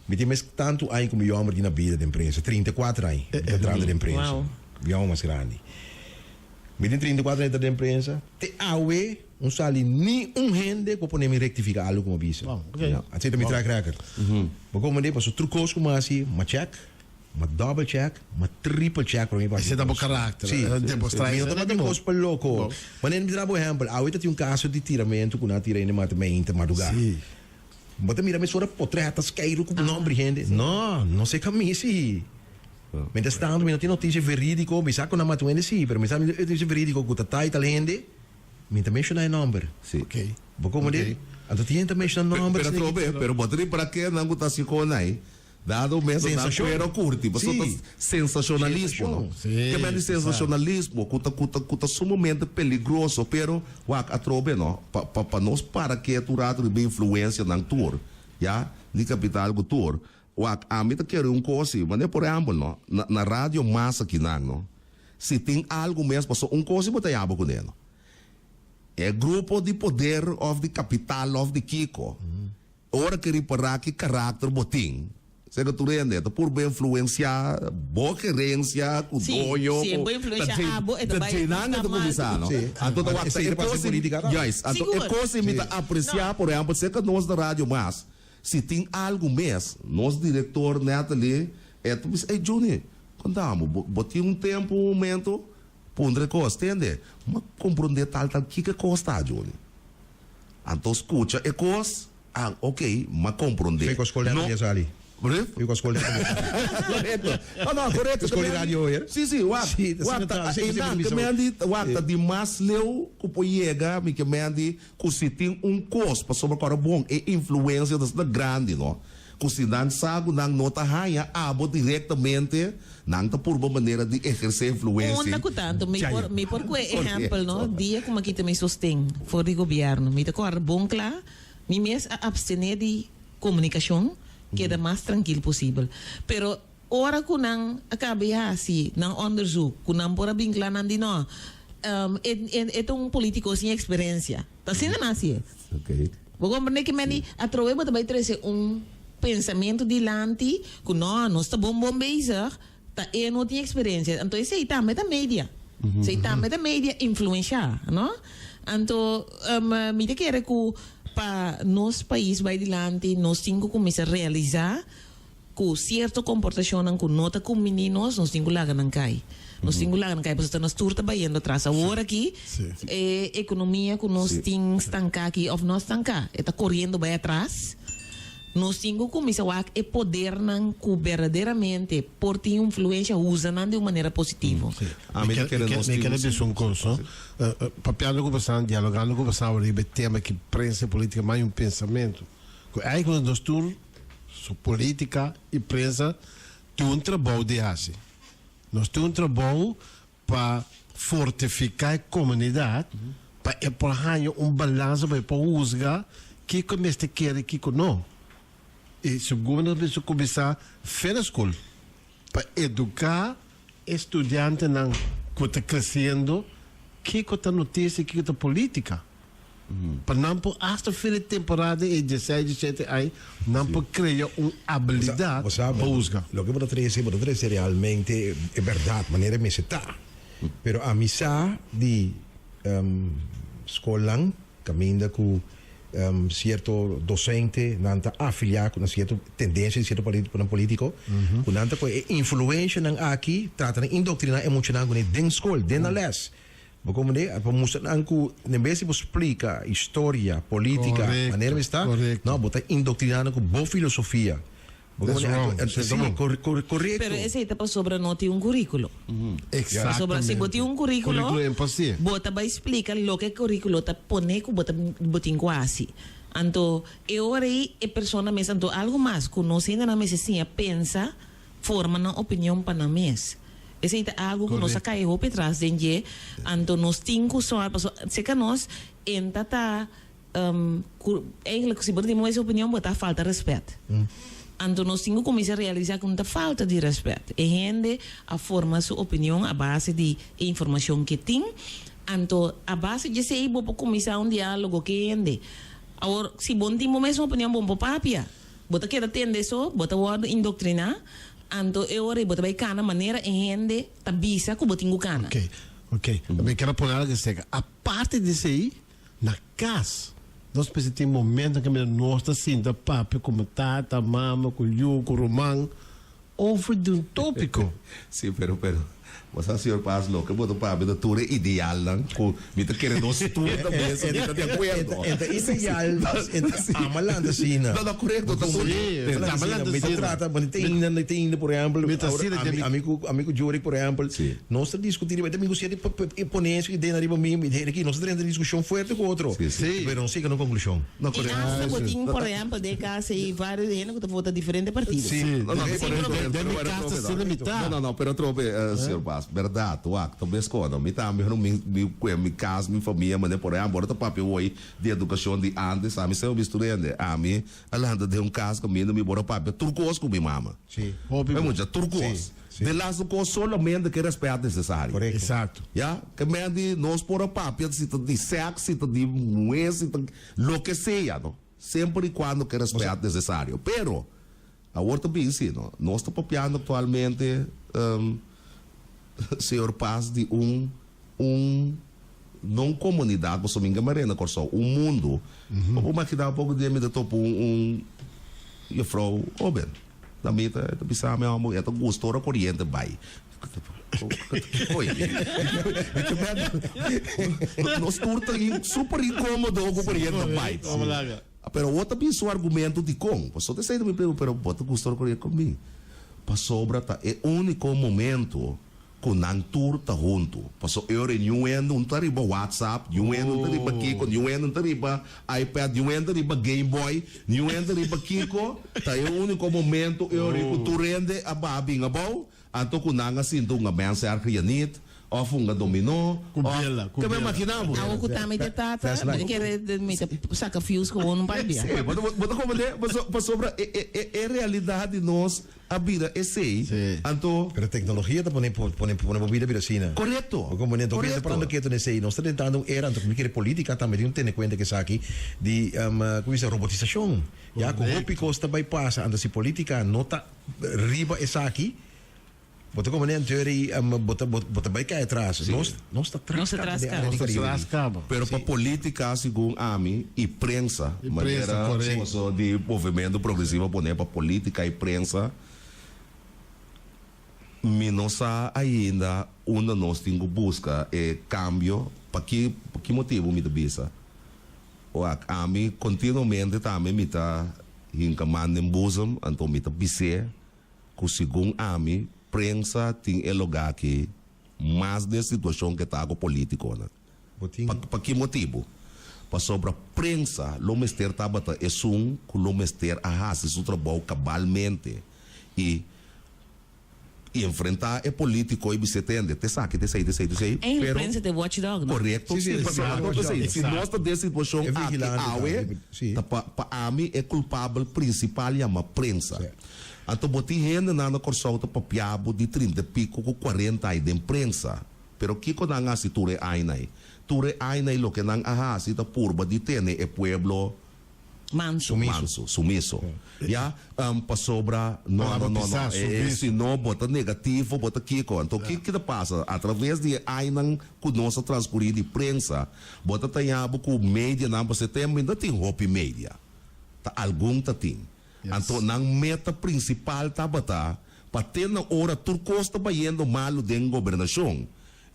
Mi tin mes tantu aña ku mi yòmber tin na bida den prensa, 34 aña mi ta trata den prensa, mi yòmber mas grandi. Mi tin 34 aña ta den prensa, te awe no sali ni un hende ku a pone mi rektifiká algu ku mi a bisa. Asina ta mi track record. Bo komprendé? Pasobra tur kos ku mi a hasi, mi a check, mi a double check, mi a triple check promé pa hasi Esei ta bo kos. karakter, Sí. demostra Mi no esei ta ta manda bo. kos pa loko. Manera mi ta da bo ehèmpel, awe ta tin un kaso di tiramentu ku nan a tira hende mata meinta madrugá. Bo ta mira mesora potret ta skeiru ku nomber di hende. No, no se kami si. Mientras tanto mi no tin noticia verídico, mi sa ku nan mata un hende si, pero mi sa mi no noticia verídico ku ta tal y tal hende, mi ta menshoná e nomber. Si. Ok. Bo komprendé? Anto tin hende ta menshoná nomber Pero asina ki. atrobe, pero bo ta ripara ke nan ku ta hasi kon ei, Dado mes nan Sensacion. cuero curti, pasobra Sí. ta sensacionalismo, no? Sí, Ke men di sensacionalismo cu ta cu ta cu ta sumamente peligroso, pero wak atrobe no, pa pa pa nos para ketu un rato riba influencia nan tur, ya, di capital cu tur, wak ami ta kere un cos si, manera por ehempel no, na na radio mas akinan no, si tin algo mes pasobra un cos si bo ta yaba cune no, e grupo di poder of di capital of di kico, Ora ke ripará ki karakter bo tin, seka tur hende ta purba influensiá bo gerensia ku Sí, doño si e ku bo influensiá ta dje abo, e ta ta bai dje nan e ta ta mal. kuminsá no. Sí. Anto ta wak ta Esei e ta pasa kos den polítika tambe. Juist, anto e Sigur. kos mi ta apresiá por ehèmpel seka nos na Radio Mas, si tin algu mes, nos direktor Natalie e ta bisa, ey Juni, konta bo, bo bo tin un tempu, un momento, puntra e kos, tende, mi a komprondé tal tal, kiko e kos ta Juni? Anto skucha e kos, ah, ok, m'a komprondé. Fui ku skol di No. radio sali. Brief? Fui ku skol di radio sali. Korekto. No, no, korekto. Skol di radio hoor. Sí, sí, wak. Sí, ta Wak, asina ta, ta, asina einan, siempre ke bisa. men di, wak, ta di mas leu ku por yega, mi ke men di, ku si tin un kos, pasobra ku ora bon, e influensia ta asina grandi, no? Ku si nan sa ku nan no ta haña abo direktamente, nan ta purba manera di ehersé influensia. Unda ku tantu, mi por mi por kue ehèmpel no, dia ku mi a kita mi sosten for di gobièrnu, mi ta kòrda bon kla, mi mes a apstené di komunikashon, keda mas trankil posibel. Pero ora ku nan a kaba di hasi nan ònderzoek, ku nan por a bin kla, nan di no. E e ta un politico sin experiencia. Ta asina nan hacié. Bo comprende ki meni atrobe bo ta bay trece un pensamento dilanti cu no, nos ta bon bon bezig, ta e no tin experiencia. Anto esey tambe ta media. Esey tambe ta media influencia, no? Anto mi ta kere cu pa nos pais bay dilanti nos tin cu cuminsa realisa Ku sierto komportashonnan ku no ta kumbiní nos, nos tin ku laga nan kai. Nos tin ku laga nan kai pasobra nos tur ta bayendo atras. Awor aki e ekonomia ku nos tin stanká aki òf no stanká, e ta koriendo bai atras. Nos tin ku kuminsá wak e podernan ku berdaderamente por tin influensha, usa nan di un manera positivo. Ami ta kere nos Mi tin kere bisa un kos, no? Papiando ku boso, dialogando ku boso riba e tema ki prensa i politika, mas un pensamentu ku eigenlijk nos tur So politica y prensa tin un trabou di haci. Nos tin un trabou pa fortifica e comunidad pa e por haña un balansa pa e por huzga kico e mester kere y kico no. Y segun nos mester cuminsa fe na school pa educa e studiantenan cu ta creciendo kico ta noticia y kico ta politica. Pa nan por hasta fin di temporada e dieseis, diesete ai, nan por crea un habilidad Bo sa, pa huzga. Loke bo ta trece, bo ta trece realmente e berdad, manera e mester ta. Pero ami sa di scolnan caminda cu cierto docente nan ta afilia cu na cierto tendencia di cierto partidonan politico, cu nan ta coge e influencianan aki trata na indoctrina e muchanan cune den scol, den nan les. Bo comprende? Pa mustra nan cu en bes di bo splica historia, politica, manera mi sta, no, bo ta indoctrina nan cu bo filosofia. Bo comprende? Si, correcto. Pero esey ta pasobra no tin un curiculo. Pasobra si bo tin un curiculo, bo ta bay splica loke e curiculo ta pone cu bo ta bo tin cu haci. Anto e ora ey e persona mes, anto algo mas cu nos hendenan mester siña pensa, forma nan opinion pa nan mes. Esei ta algu ku nos a kai hopi tras den dje, anto nos tin ku sòru pasobra serka nos enta ta ku eigenlijk si bo ta tin moe opinion bo ta falta rèspèt. Anto nos tin ku kuminsá realisá ku no ta falta di rèspèt. E hende a forma su opinion a base di e informashon ke tin, anto a base di esei bo por kuminsá un diálogo ku e hende. Awor si bo no tin bo mes opinion bo no por papia. Bo ta keda tende so, bo ta wòrdu indoktriná, anto e ora ei bo ta bai kana manera e hende ta bisa ku bo tin ku kana. Ok, ok. Mi ker a pone algu seka. Aparte di esei, na kas nos mester tin momentonan kaminda nos ta sinta papia komo tata, mama, ku yu, ku ruman over di un tópiko. Sí, pero, pero, bo sa, señor Paz, loke bo ta papia ta tur e idealnan ku mi ta kere nos tur ta mesa di ta di akuerdo. E ta ideal, e ta ama lanta asina. No, no, korekto, ta tur. Sí, e ta ama lanta Mi ta asina. trata, bo ta inda, mi ta inda, por ehèmpel, Mi ta asina ami, ami ku, ami ku Jorick, por ehèmpel, nos ta diskutí riba, e ta mi ku siete pone su idea riba mi, mi ta aki, nos ta drenta diskushon fuerte ku otro. Sí, sí. Pero nos yega na un konklushon. No, I korekto. asta bo tin, por ehèmpel, den e kas ei varios hende ku ta vota diferente partido. Sí, No, no, den, pero, pero, den pero, mi pero, kas ta trope, asina no. mitá. No, no, no, pero trope, señor Paz, berdad, wak, ta bes kono, mi tambe no, mi, mi, kue mi kas, mi famia, mane por ehempel, ora ta papia hoy di edukashon di antes, ami semper mi studiante, ami a lanta den un kas kaminda mi por a papia tur kos ku mi mama. Sí. Hopi Mi bon. mucha, tur kos. Sí, sí. De laatste kos solamente ke respet nesesario. Korekto. Exacto. Ya, ke men di nos por a papia si ta di sèks, si ta di muhé, si ta loke sea, no. Semper i kuando ke respet nesesario. Pero, awor ta bin si, no. Nos ta papiando aktualmente, señor Paz, di un, un, no un komunidat, pasobra mi a na Kòrsou, un mundu. Bo por imaginá un poko dia mi ta topa un, un jufrou hóben. Na mi ta, e ta bisa mi, amo, e ta gusta ora koriente bai. Oye, nos tur ta super incómodo ku koriente bai. Pero bo ta bin su argumento dikon? Pasobra esei ta mi pregunta, pero bo ta gusta ora koriente kon bin? Pasobra ta e úniko momento ku nan tur ta huntu. Pasobra e ora niun hende un ta riba WhatsApp, niun hende un ta riba kiko, niun hende un ta riba iPad, niun hende ta riba Game Boy, niun hende ta riba kiko. Ta e úniko momento e ora ku tur hende a baha bin abou, anto ku nan a sinta un mens erger je niet. Òf hunga dominó, Ku òf bela, ku Ke bo bela. imaginá bo? Awo ku ta mi te tata, That's mi life. ta kere mi ta saka fuse gewoon un par bia. Sí, bo ta bo ta komprendé? Paso pasobra e e e e realidat di nos a bira esei, Sí. anto. Pero teknologia ta pone pone pone bo bida bira asina. Korekto, Bo komprendé? Anto korekto. ta parando ketu na esei. Nos ta tentando un era, anto mi kere polítika tambe tin un tene kuenta ku esaki di komo bisa robotisashon. Ya ku hopi kos ta bai pasa, anto si polítika no ta riba esaki, Bo ta como nen Jerry, bo ta bo ta bay cay atras. Nos nos ta tras Nos ta caba tras den caba. área Nos ta di tras caba. Pero pa politica segun ami y prensa, Y prensa, manera correcto. boso di Movimento Progresivo a pone pa politica y prensa, mi no sa ainda unda nos tin cu busca e cambio, pa ki pa ki motibo mi ta bisa? Wak, ami continuamente tambe mi ta hinca man den boezem, anto mi ta bis'é ku segun ami prensa tin e logá aki mas den situashon ke ta ku politikonan. Pa pa ki motibu? Pasobra prensa lo mester tabata esun ku lo mester a hasi su trabou kabalmente i enfrentá e politiko i bis'é tende, te esaki, te esei, te esei, te esei, Eigenlijk pero prensa ta e watchdog, no? Korekto, Sí, sí, si, sí, pasobra sí, anto p'esei, si Exacto. nos ta den situashon E aki vigilante awe, tambe, sí. ta pa pa ami e kulpabel prinsipal yama prensa. Sí. Anto bo tin hendenan na Kòrsou ta papia bo di trinta i piko ku kuarenta ai den prensa. Pero kiko nan a hasi tur e aina ei? Tur e aina ei loke nan a hasi ta purba di tene e pueblo Manso. manso, sumiso. Ya, pasobra no, Palabra no, no, no, pisá, sumiso. si no bo ta negativo, bo ta kiko. Anto ki ta pasa? Atraves di e ainan ku nos a transkurí di prensa, bo ta taña bo ku medianan, pasobra e tempu ainda tin hopi media. Ta algun ta tin. Anto nan meta prinsipal tabata pa te na ora tur kos ta bayendo malu den gobernashon,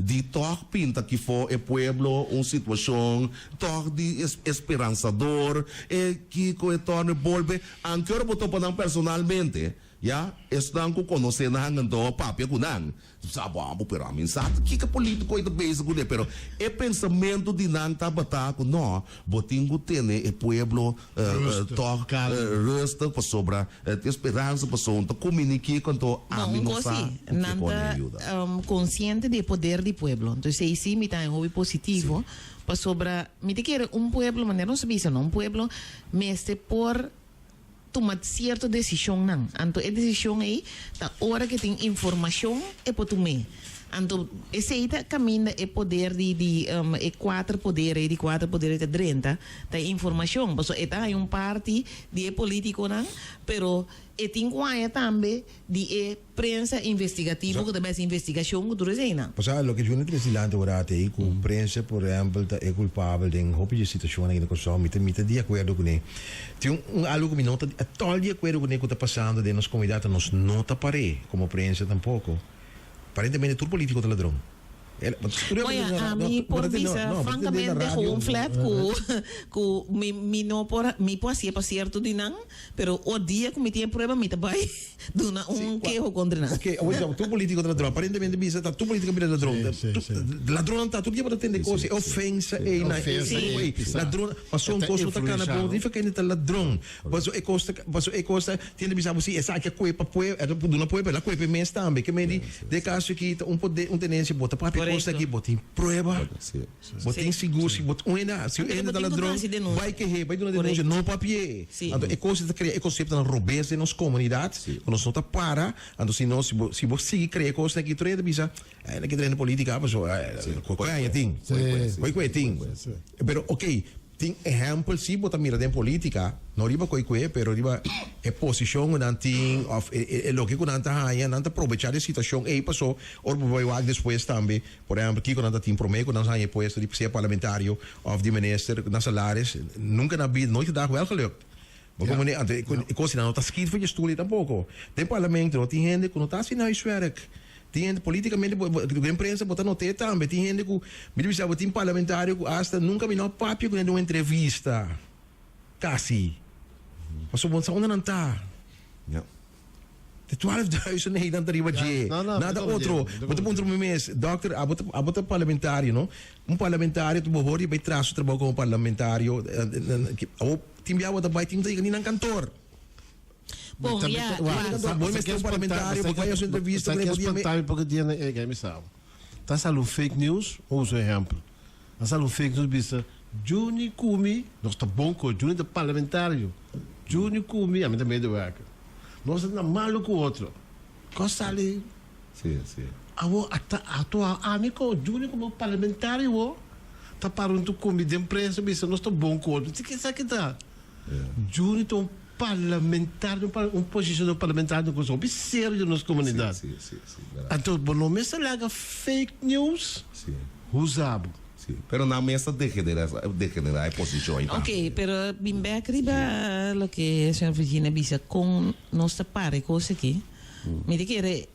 di tòg pinta kifó e pueblo un situashon tòg di esperansador, e kiko e tòrne bolbe, anke ora bo topa nan personalmente, ya, esnan ku konosé nan anto a papia ku nan. Sa bo amo pero ami sa ta kiko politico ei ta bezig kuné pero e pensamento di nan tabata ku no bo tin ku tene e pueblo tog rustig pasobra tin speransa pasobra ta kuminikí ku anto ami no sa ku Nan kiko ta a yuda. konsiente di e poder di pueblo entonces ei si mi ta un hopi positivo pasobra mi ta kere un pueblo manera nos a bisa no un pueblo mester por tuma cierto decisionnan. Anto e decision ey ta ora ke tin informacion e por tum'é. Anto esey ta caminda e poder di di e cuater poder ey di cuater poder ey ta drenta, ta e informacion. Pasobra e ta haña un parti di e politiconan, pero e tin cu haña tambe di e Prensa investigativo ku ta bes investigashon ku tur eseinan. Pasá loke Juni trese dilanti ora ate ei ku prensa por ehèmpel ta e kulpabel den hopi dje situashonnan aki na Kòrsou mi ta mi ta di akuerdo kuné. Tin un algu ku mi no ta atòl di akuerdo kuné ku ta pasando den nos komunidat ta nos no ta par'é komo prensa tampoko. Aparentemente tur polítiko ta ladron. Oye, ami por bisa francamente gewoon flat cu cu mi mi no por mi por hacié pa cierto di nan, pero o dia cu mi tin e prueba mi ta bay duna un keho contra nan. Ok, awor ya tur politico ta ladron. Aparentemente bisa ta tur politico bira ladron. Ladronnan ta tur dia bo ta tende cos e ofensa ey na ey ladron paso un cos no ta cana bon rifa kende ta ladron. Paso e cos ta paso e cos ta tin ta bisa bo si esaki a kue pa pue a duna pue pero el a kue pa e mes tambe ke medi den e caso aki ta un poder un tenencia bo ta papia cos aki bo tin prueba bo tin sigur si bo un hende si un hende ta ladron bai kehe bai duna denuncia no papia anto e cos ta crea e conceptonan robes den nos comunidad cu nos no ta para anto si nos si bo sigui crea e cosnan aki tur hende ta bisa e nan ke drenta politica paso koe aña tin koe koe tin pero ok. Tin ehèmpel si bo ta mira den polítika, no riba koi kue, pero riba e posishon ku nan tin òf e loke ku nan ta haña, nan ta probechá di e situashon ei pasó ora bo bai wak despues tambe, por ehèmpel kiko nan ta tin promé ku nan haña e puesto di sea parlamentario òf di minister, nan salaris nunka na bida, nooit gedacht wel gelukt. Bo komo anto e kos nan no ta skit for dje stoel ei tampoko. Den parlamento no tin hende ku no ta hasi nan huiswerk. Tin hende politikamente bo bo den prensa bo ta not'é tambe. Tin hende ku mi ta bisa bo tin parlamentario ku asta nunka mi no a papia ku nan den un entrevista. Kasi. Pasobra bo no sa unda nan ta. Te 12.000 ei nan ta riba dje. Nada otro. Bo ta puntra mi mes, Dokter, abo ta, abo ta parlamentario, no? Un parlamentario ta bohor di bai traha su trabou komo parlamentario. Abo tin bia bo ta bai tin ta yega ni nan kantor. Bon, ya, Bo mester un parlamentario, bo bai haci un entrevista Sa ku ke bo dia me. spantami poko dia na e, mi sa. Ta sali un fake news, un usa un ehèmpel. A sali un fake news bisa Juni ku mi, nos ta bon ku Juni ta parlamentario, Juni ku mi, ami ta medewerker. Nos ta na malu ku otro. Kos sali Sí, sí. Awor ata ato ami ku Juni komo parlamentario awor ta para huntu ku mi den prensa bisa nos ta bon ku otro. Ki esaki ta? Juni ta un parlamentario, un posishon di un parlamentario ku hopi serio den nos komunidat. Sí, sí, sí, berdad. Anto bo no mester laga fake news Sí. usa bo. Sí, pero nan mes ta degenera, degenera e posishon ei tambe. Ok, pero bin bek riba loke señor Virginia bisa kon nos ta para e kos aki. Mi ta kere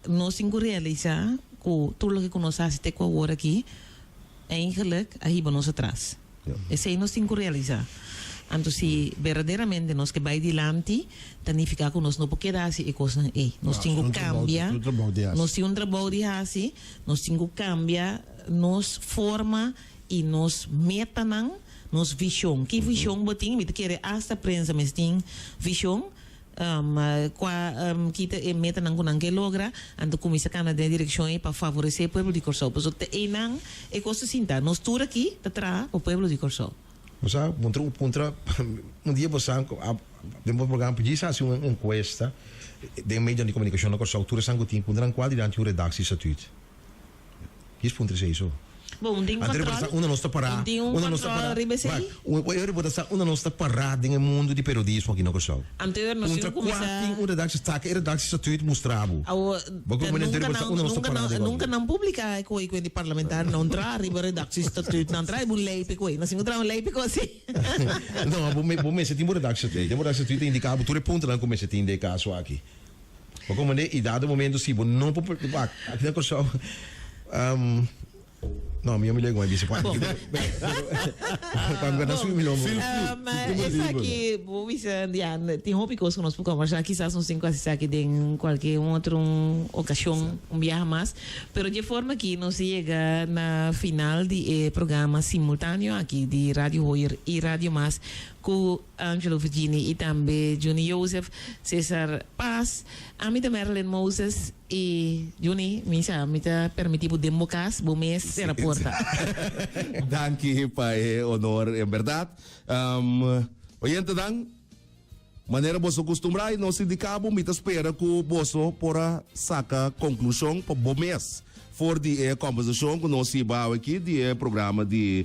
nos tin ku realisá ku tur loke ku nos a hasi te ku awor aki eigenlijk a hiba nos atras. Esei nos tin ku realisá. Anto si berdaderamente nos ke bai dilanti, ta nifiká ku nos no por keda hasi e kosnan ei. Nos tin ku kambia, nos tin un trabou di hasi, nos tin ku kambia nos forma i nos metanan, nos vishon. Ki vishon bo tin? Mi ta kere asta prensa mes tin vishon. Kua ki ta e metanan ku nan ke logra, anto kuminsá kana den e direkshon ei pa favoresé pueblo di Kòrsou. Pasobra ta einan e kos ta sinta. Nos tur aki ta traha pa pueblo di Kòrsou. Bo sa, puntra un puntra, un dia bo sa den bo programa djis hasi un enkuesta den medionan di komunikashon na Kòrsou, tur esnan ku tin, puntra nan kual di nan tin un redaksiestatuut. Djis puntra esei so. Bo un tin Anto bo ta control? sa unda nos ta pará. Un tin un Unda nos ta control pará. riba esei? Wak, un, ora bo ta sa unda nos ta pará den e mundu di periodismo aki na Kòrsou. Anto nos tin Puntra ku kua kuminsá. tin un redaksie, saka e redaksiestatuut mustra bo. Awo, Bo ta komo nunka bo ta sa nan, unda nos ta nunka pará nan, den nunka kòrsou. nan publiká e koe ku di parlamentario nan traha riba redaksiestatuut, nan traha riba un lei p'e koe. Nos tin ku traha un lei p'e koe si. No, bo me, bo mester tin bo redaksiestatuut. Den bo redaksiestatuut ta indiká bo tur e puntonan ku mester tin den e kaso aki. Bo comprende? Y dado momento si bo no por wak aki na Kòrsou no mi mi lego bisa pa pa mi na subi mi lombo. Esaki bo bisa ya tin hopi kos ku nos por kombersá kisas nos tin ku hasi esaki den kualke un otro okashon un biaha mas pero dje forma aki nos a yega na final di e programa simultaneo aki di Radio Hoyer y Radio Mas ku Angelo Virgini y tambe Juni Joseph, Cesar Paz, ami ta Marilyn Moses y Juni mi sa mi ta permiti bo den bo cas bo mes cera porta. Danki pa e honor en berdad. Oyentenan, manera boso custumbrá y nos indica bo, mi ta spera cu boso por a saca conclusion pa bo mes for di e conversacion cu nos hiba awe aki di e programa di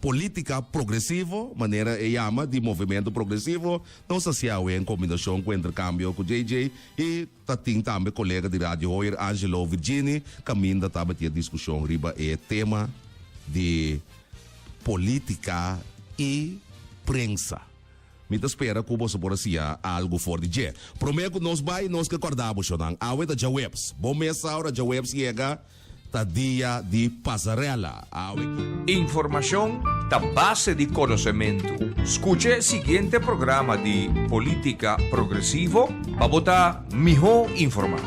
Polítika progresivo, manera e yama di Movimento Progresivo, nos a hasi awe en kombinashon ku interkambio ku JJ i ta tin tambe kolega di Radio Hoyer Angelo Virgini kaminda tabatin e diskushon riba e tema di polítika i prensa. Mi ta spera ku boso por a siña algu for di dje. Promé ku nos bai, nos ke kòrda bo shonnan, awe ta djaweps. Bo mes sa ora djaweps yega. Ta dia di pasarela awe. Informashon ta base di konosementu. Skucha e siguiente programa di Politica Progresivo pa bo ta mihó informá.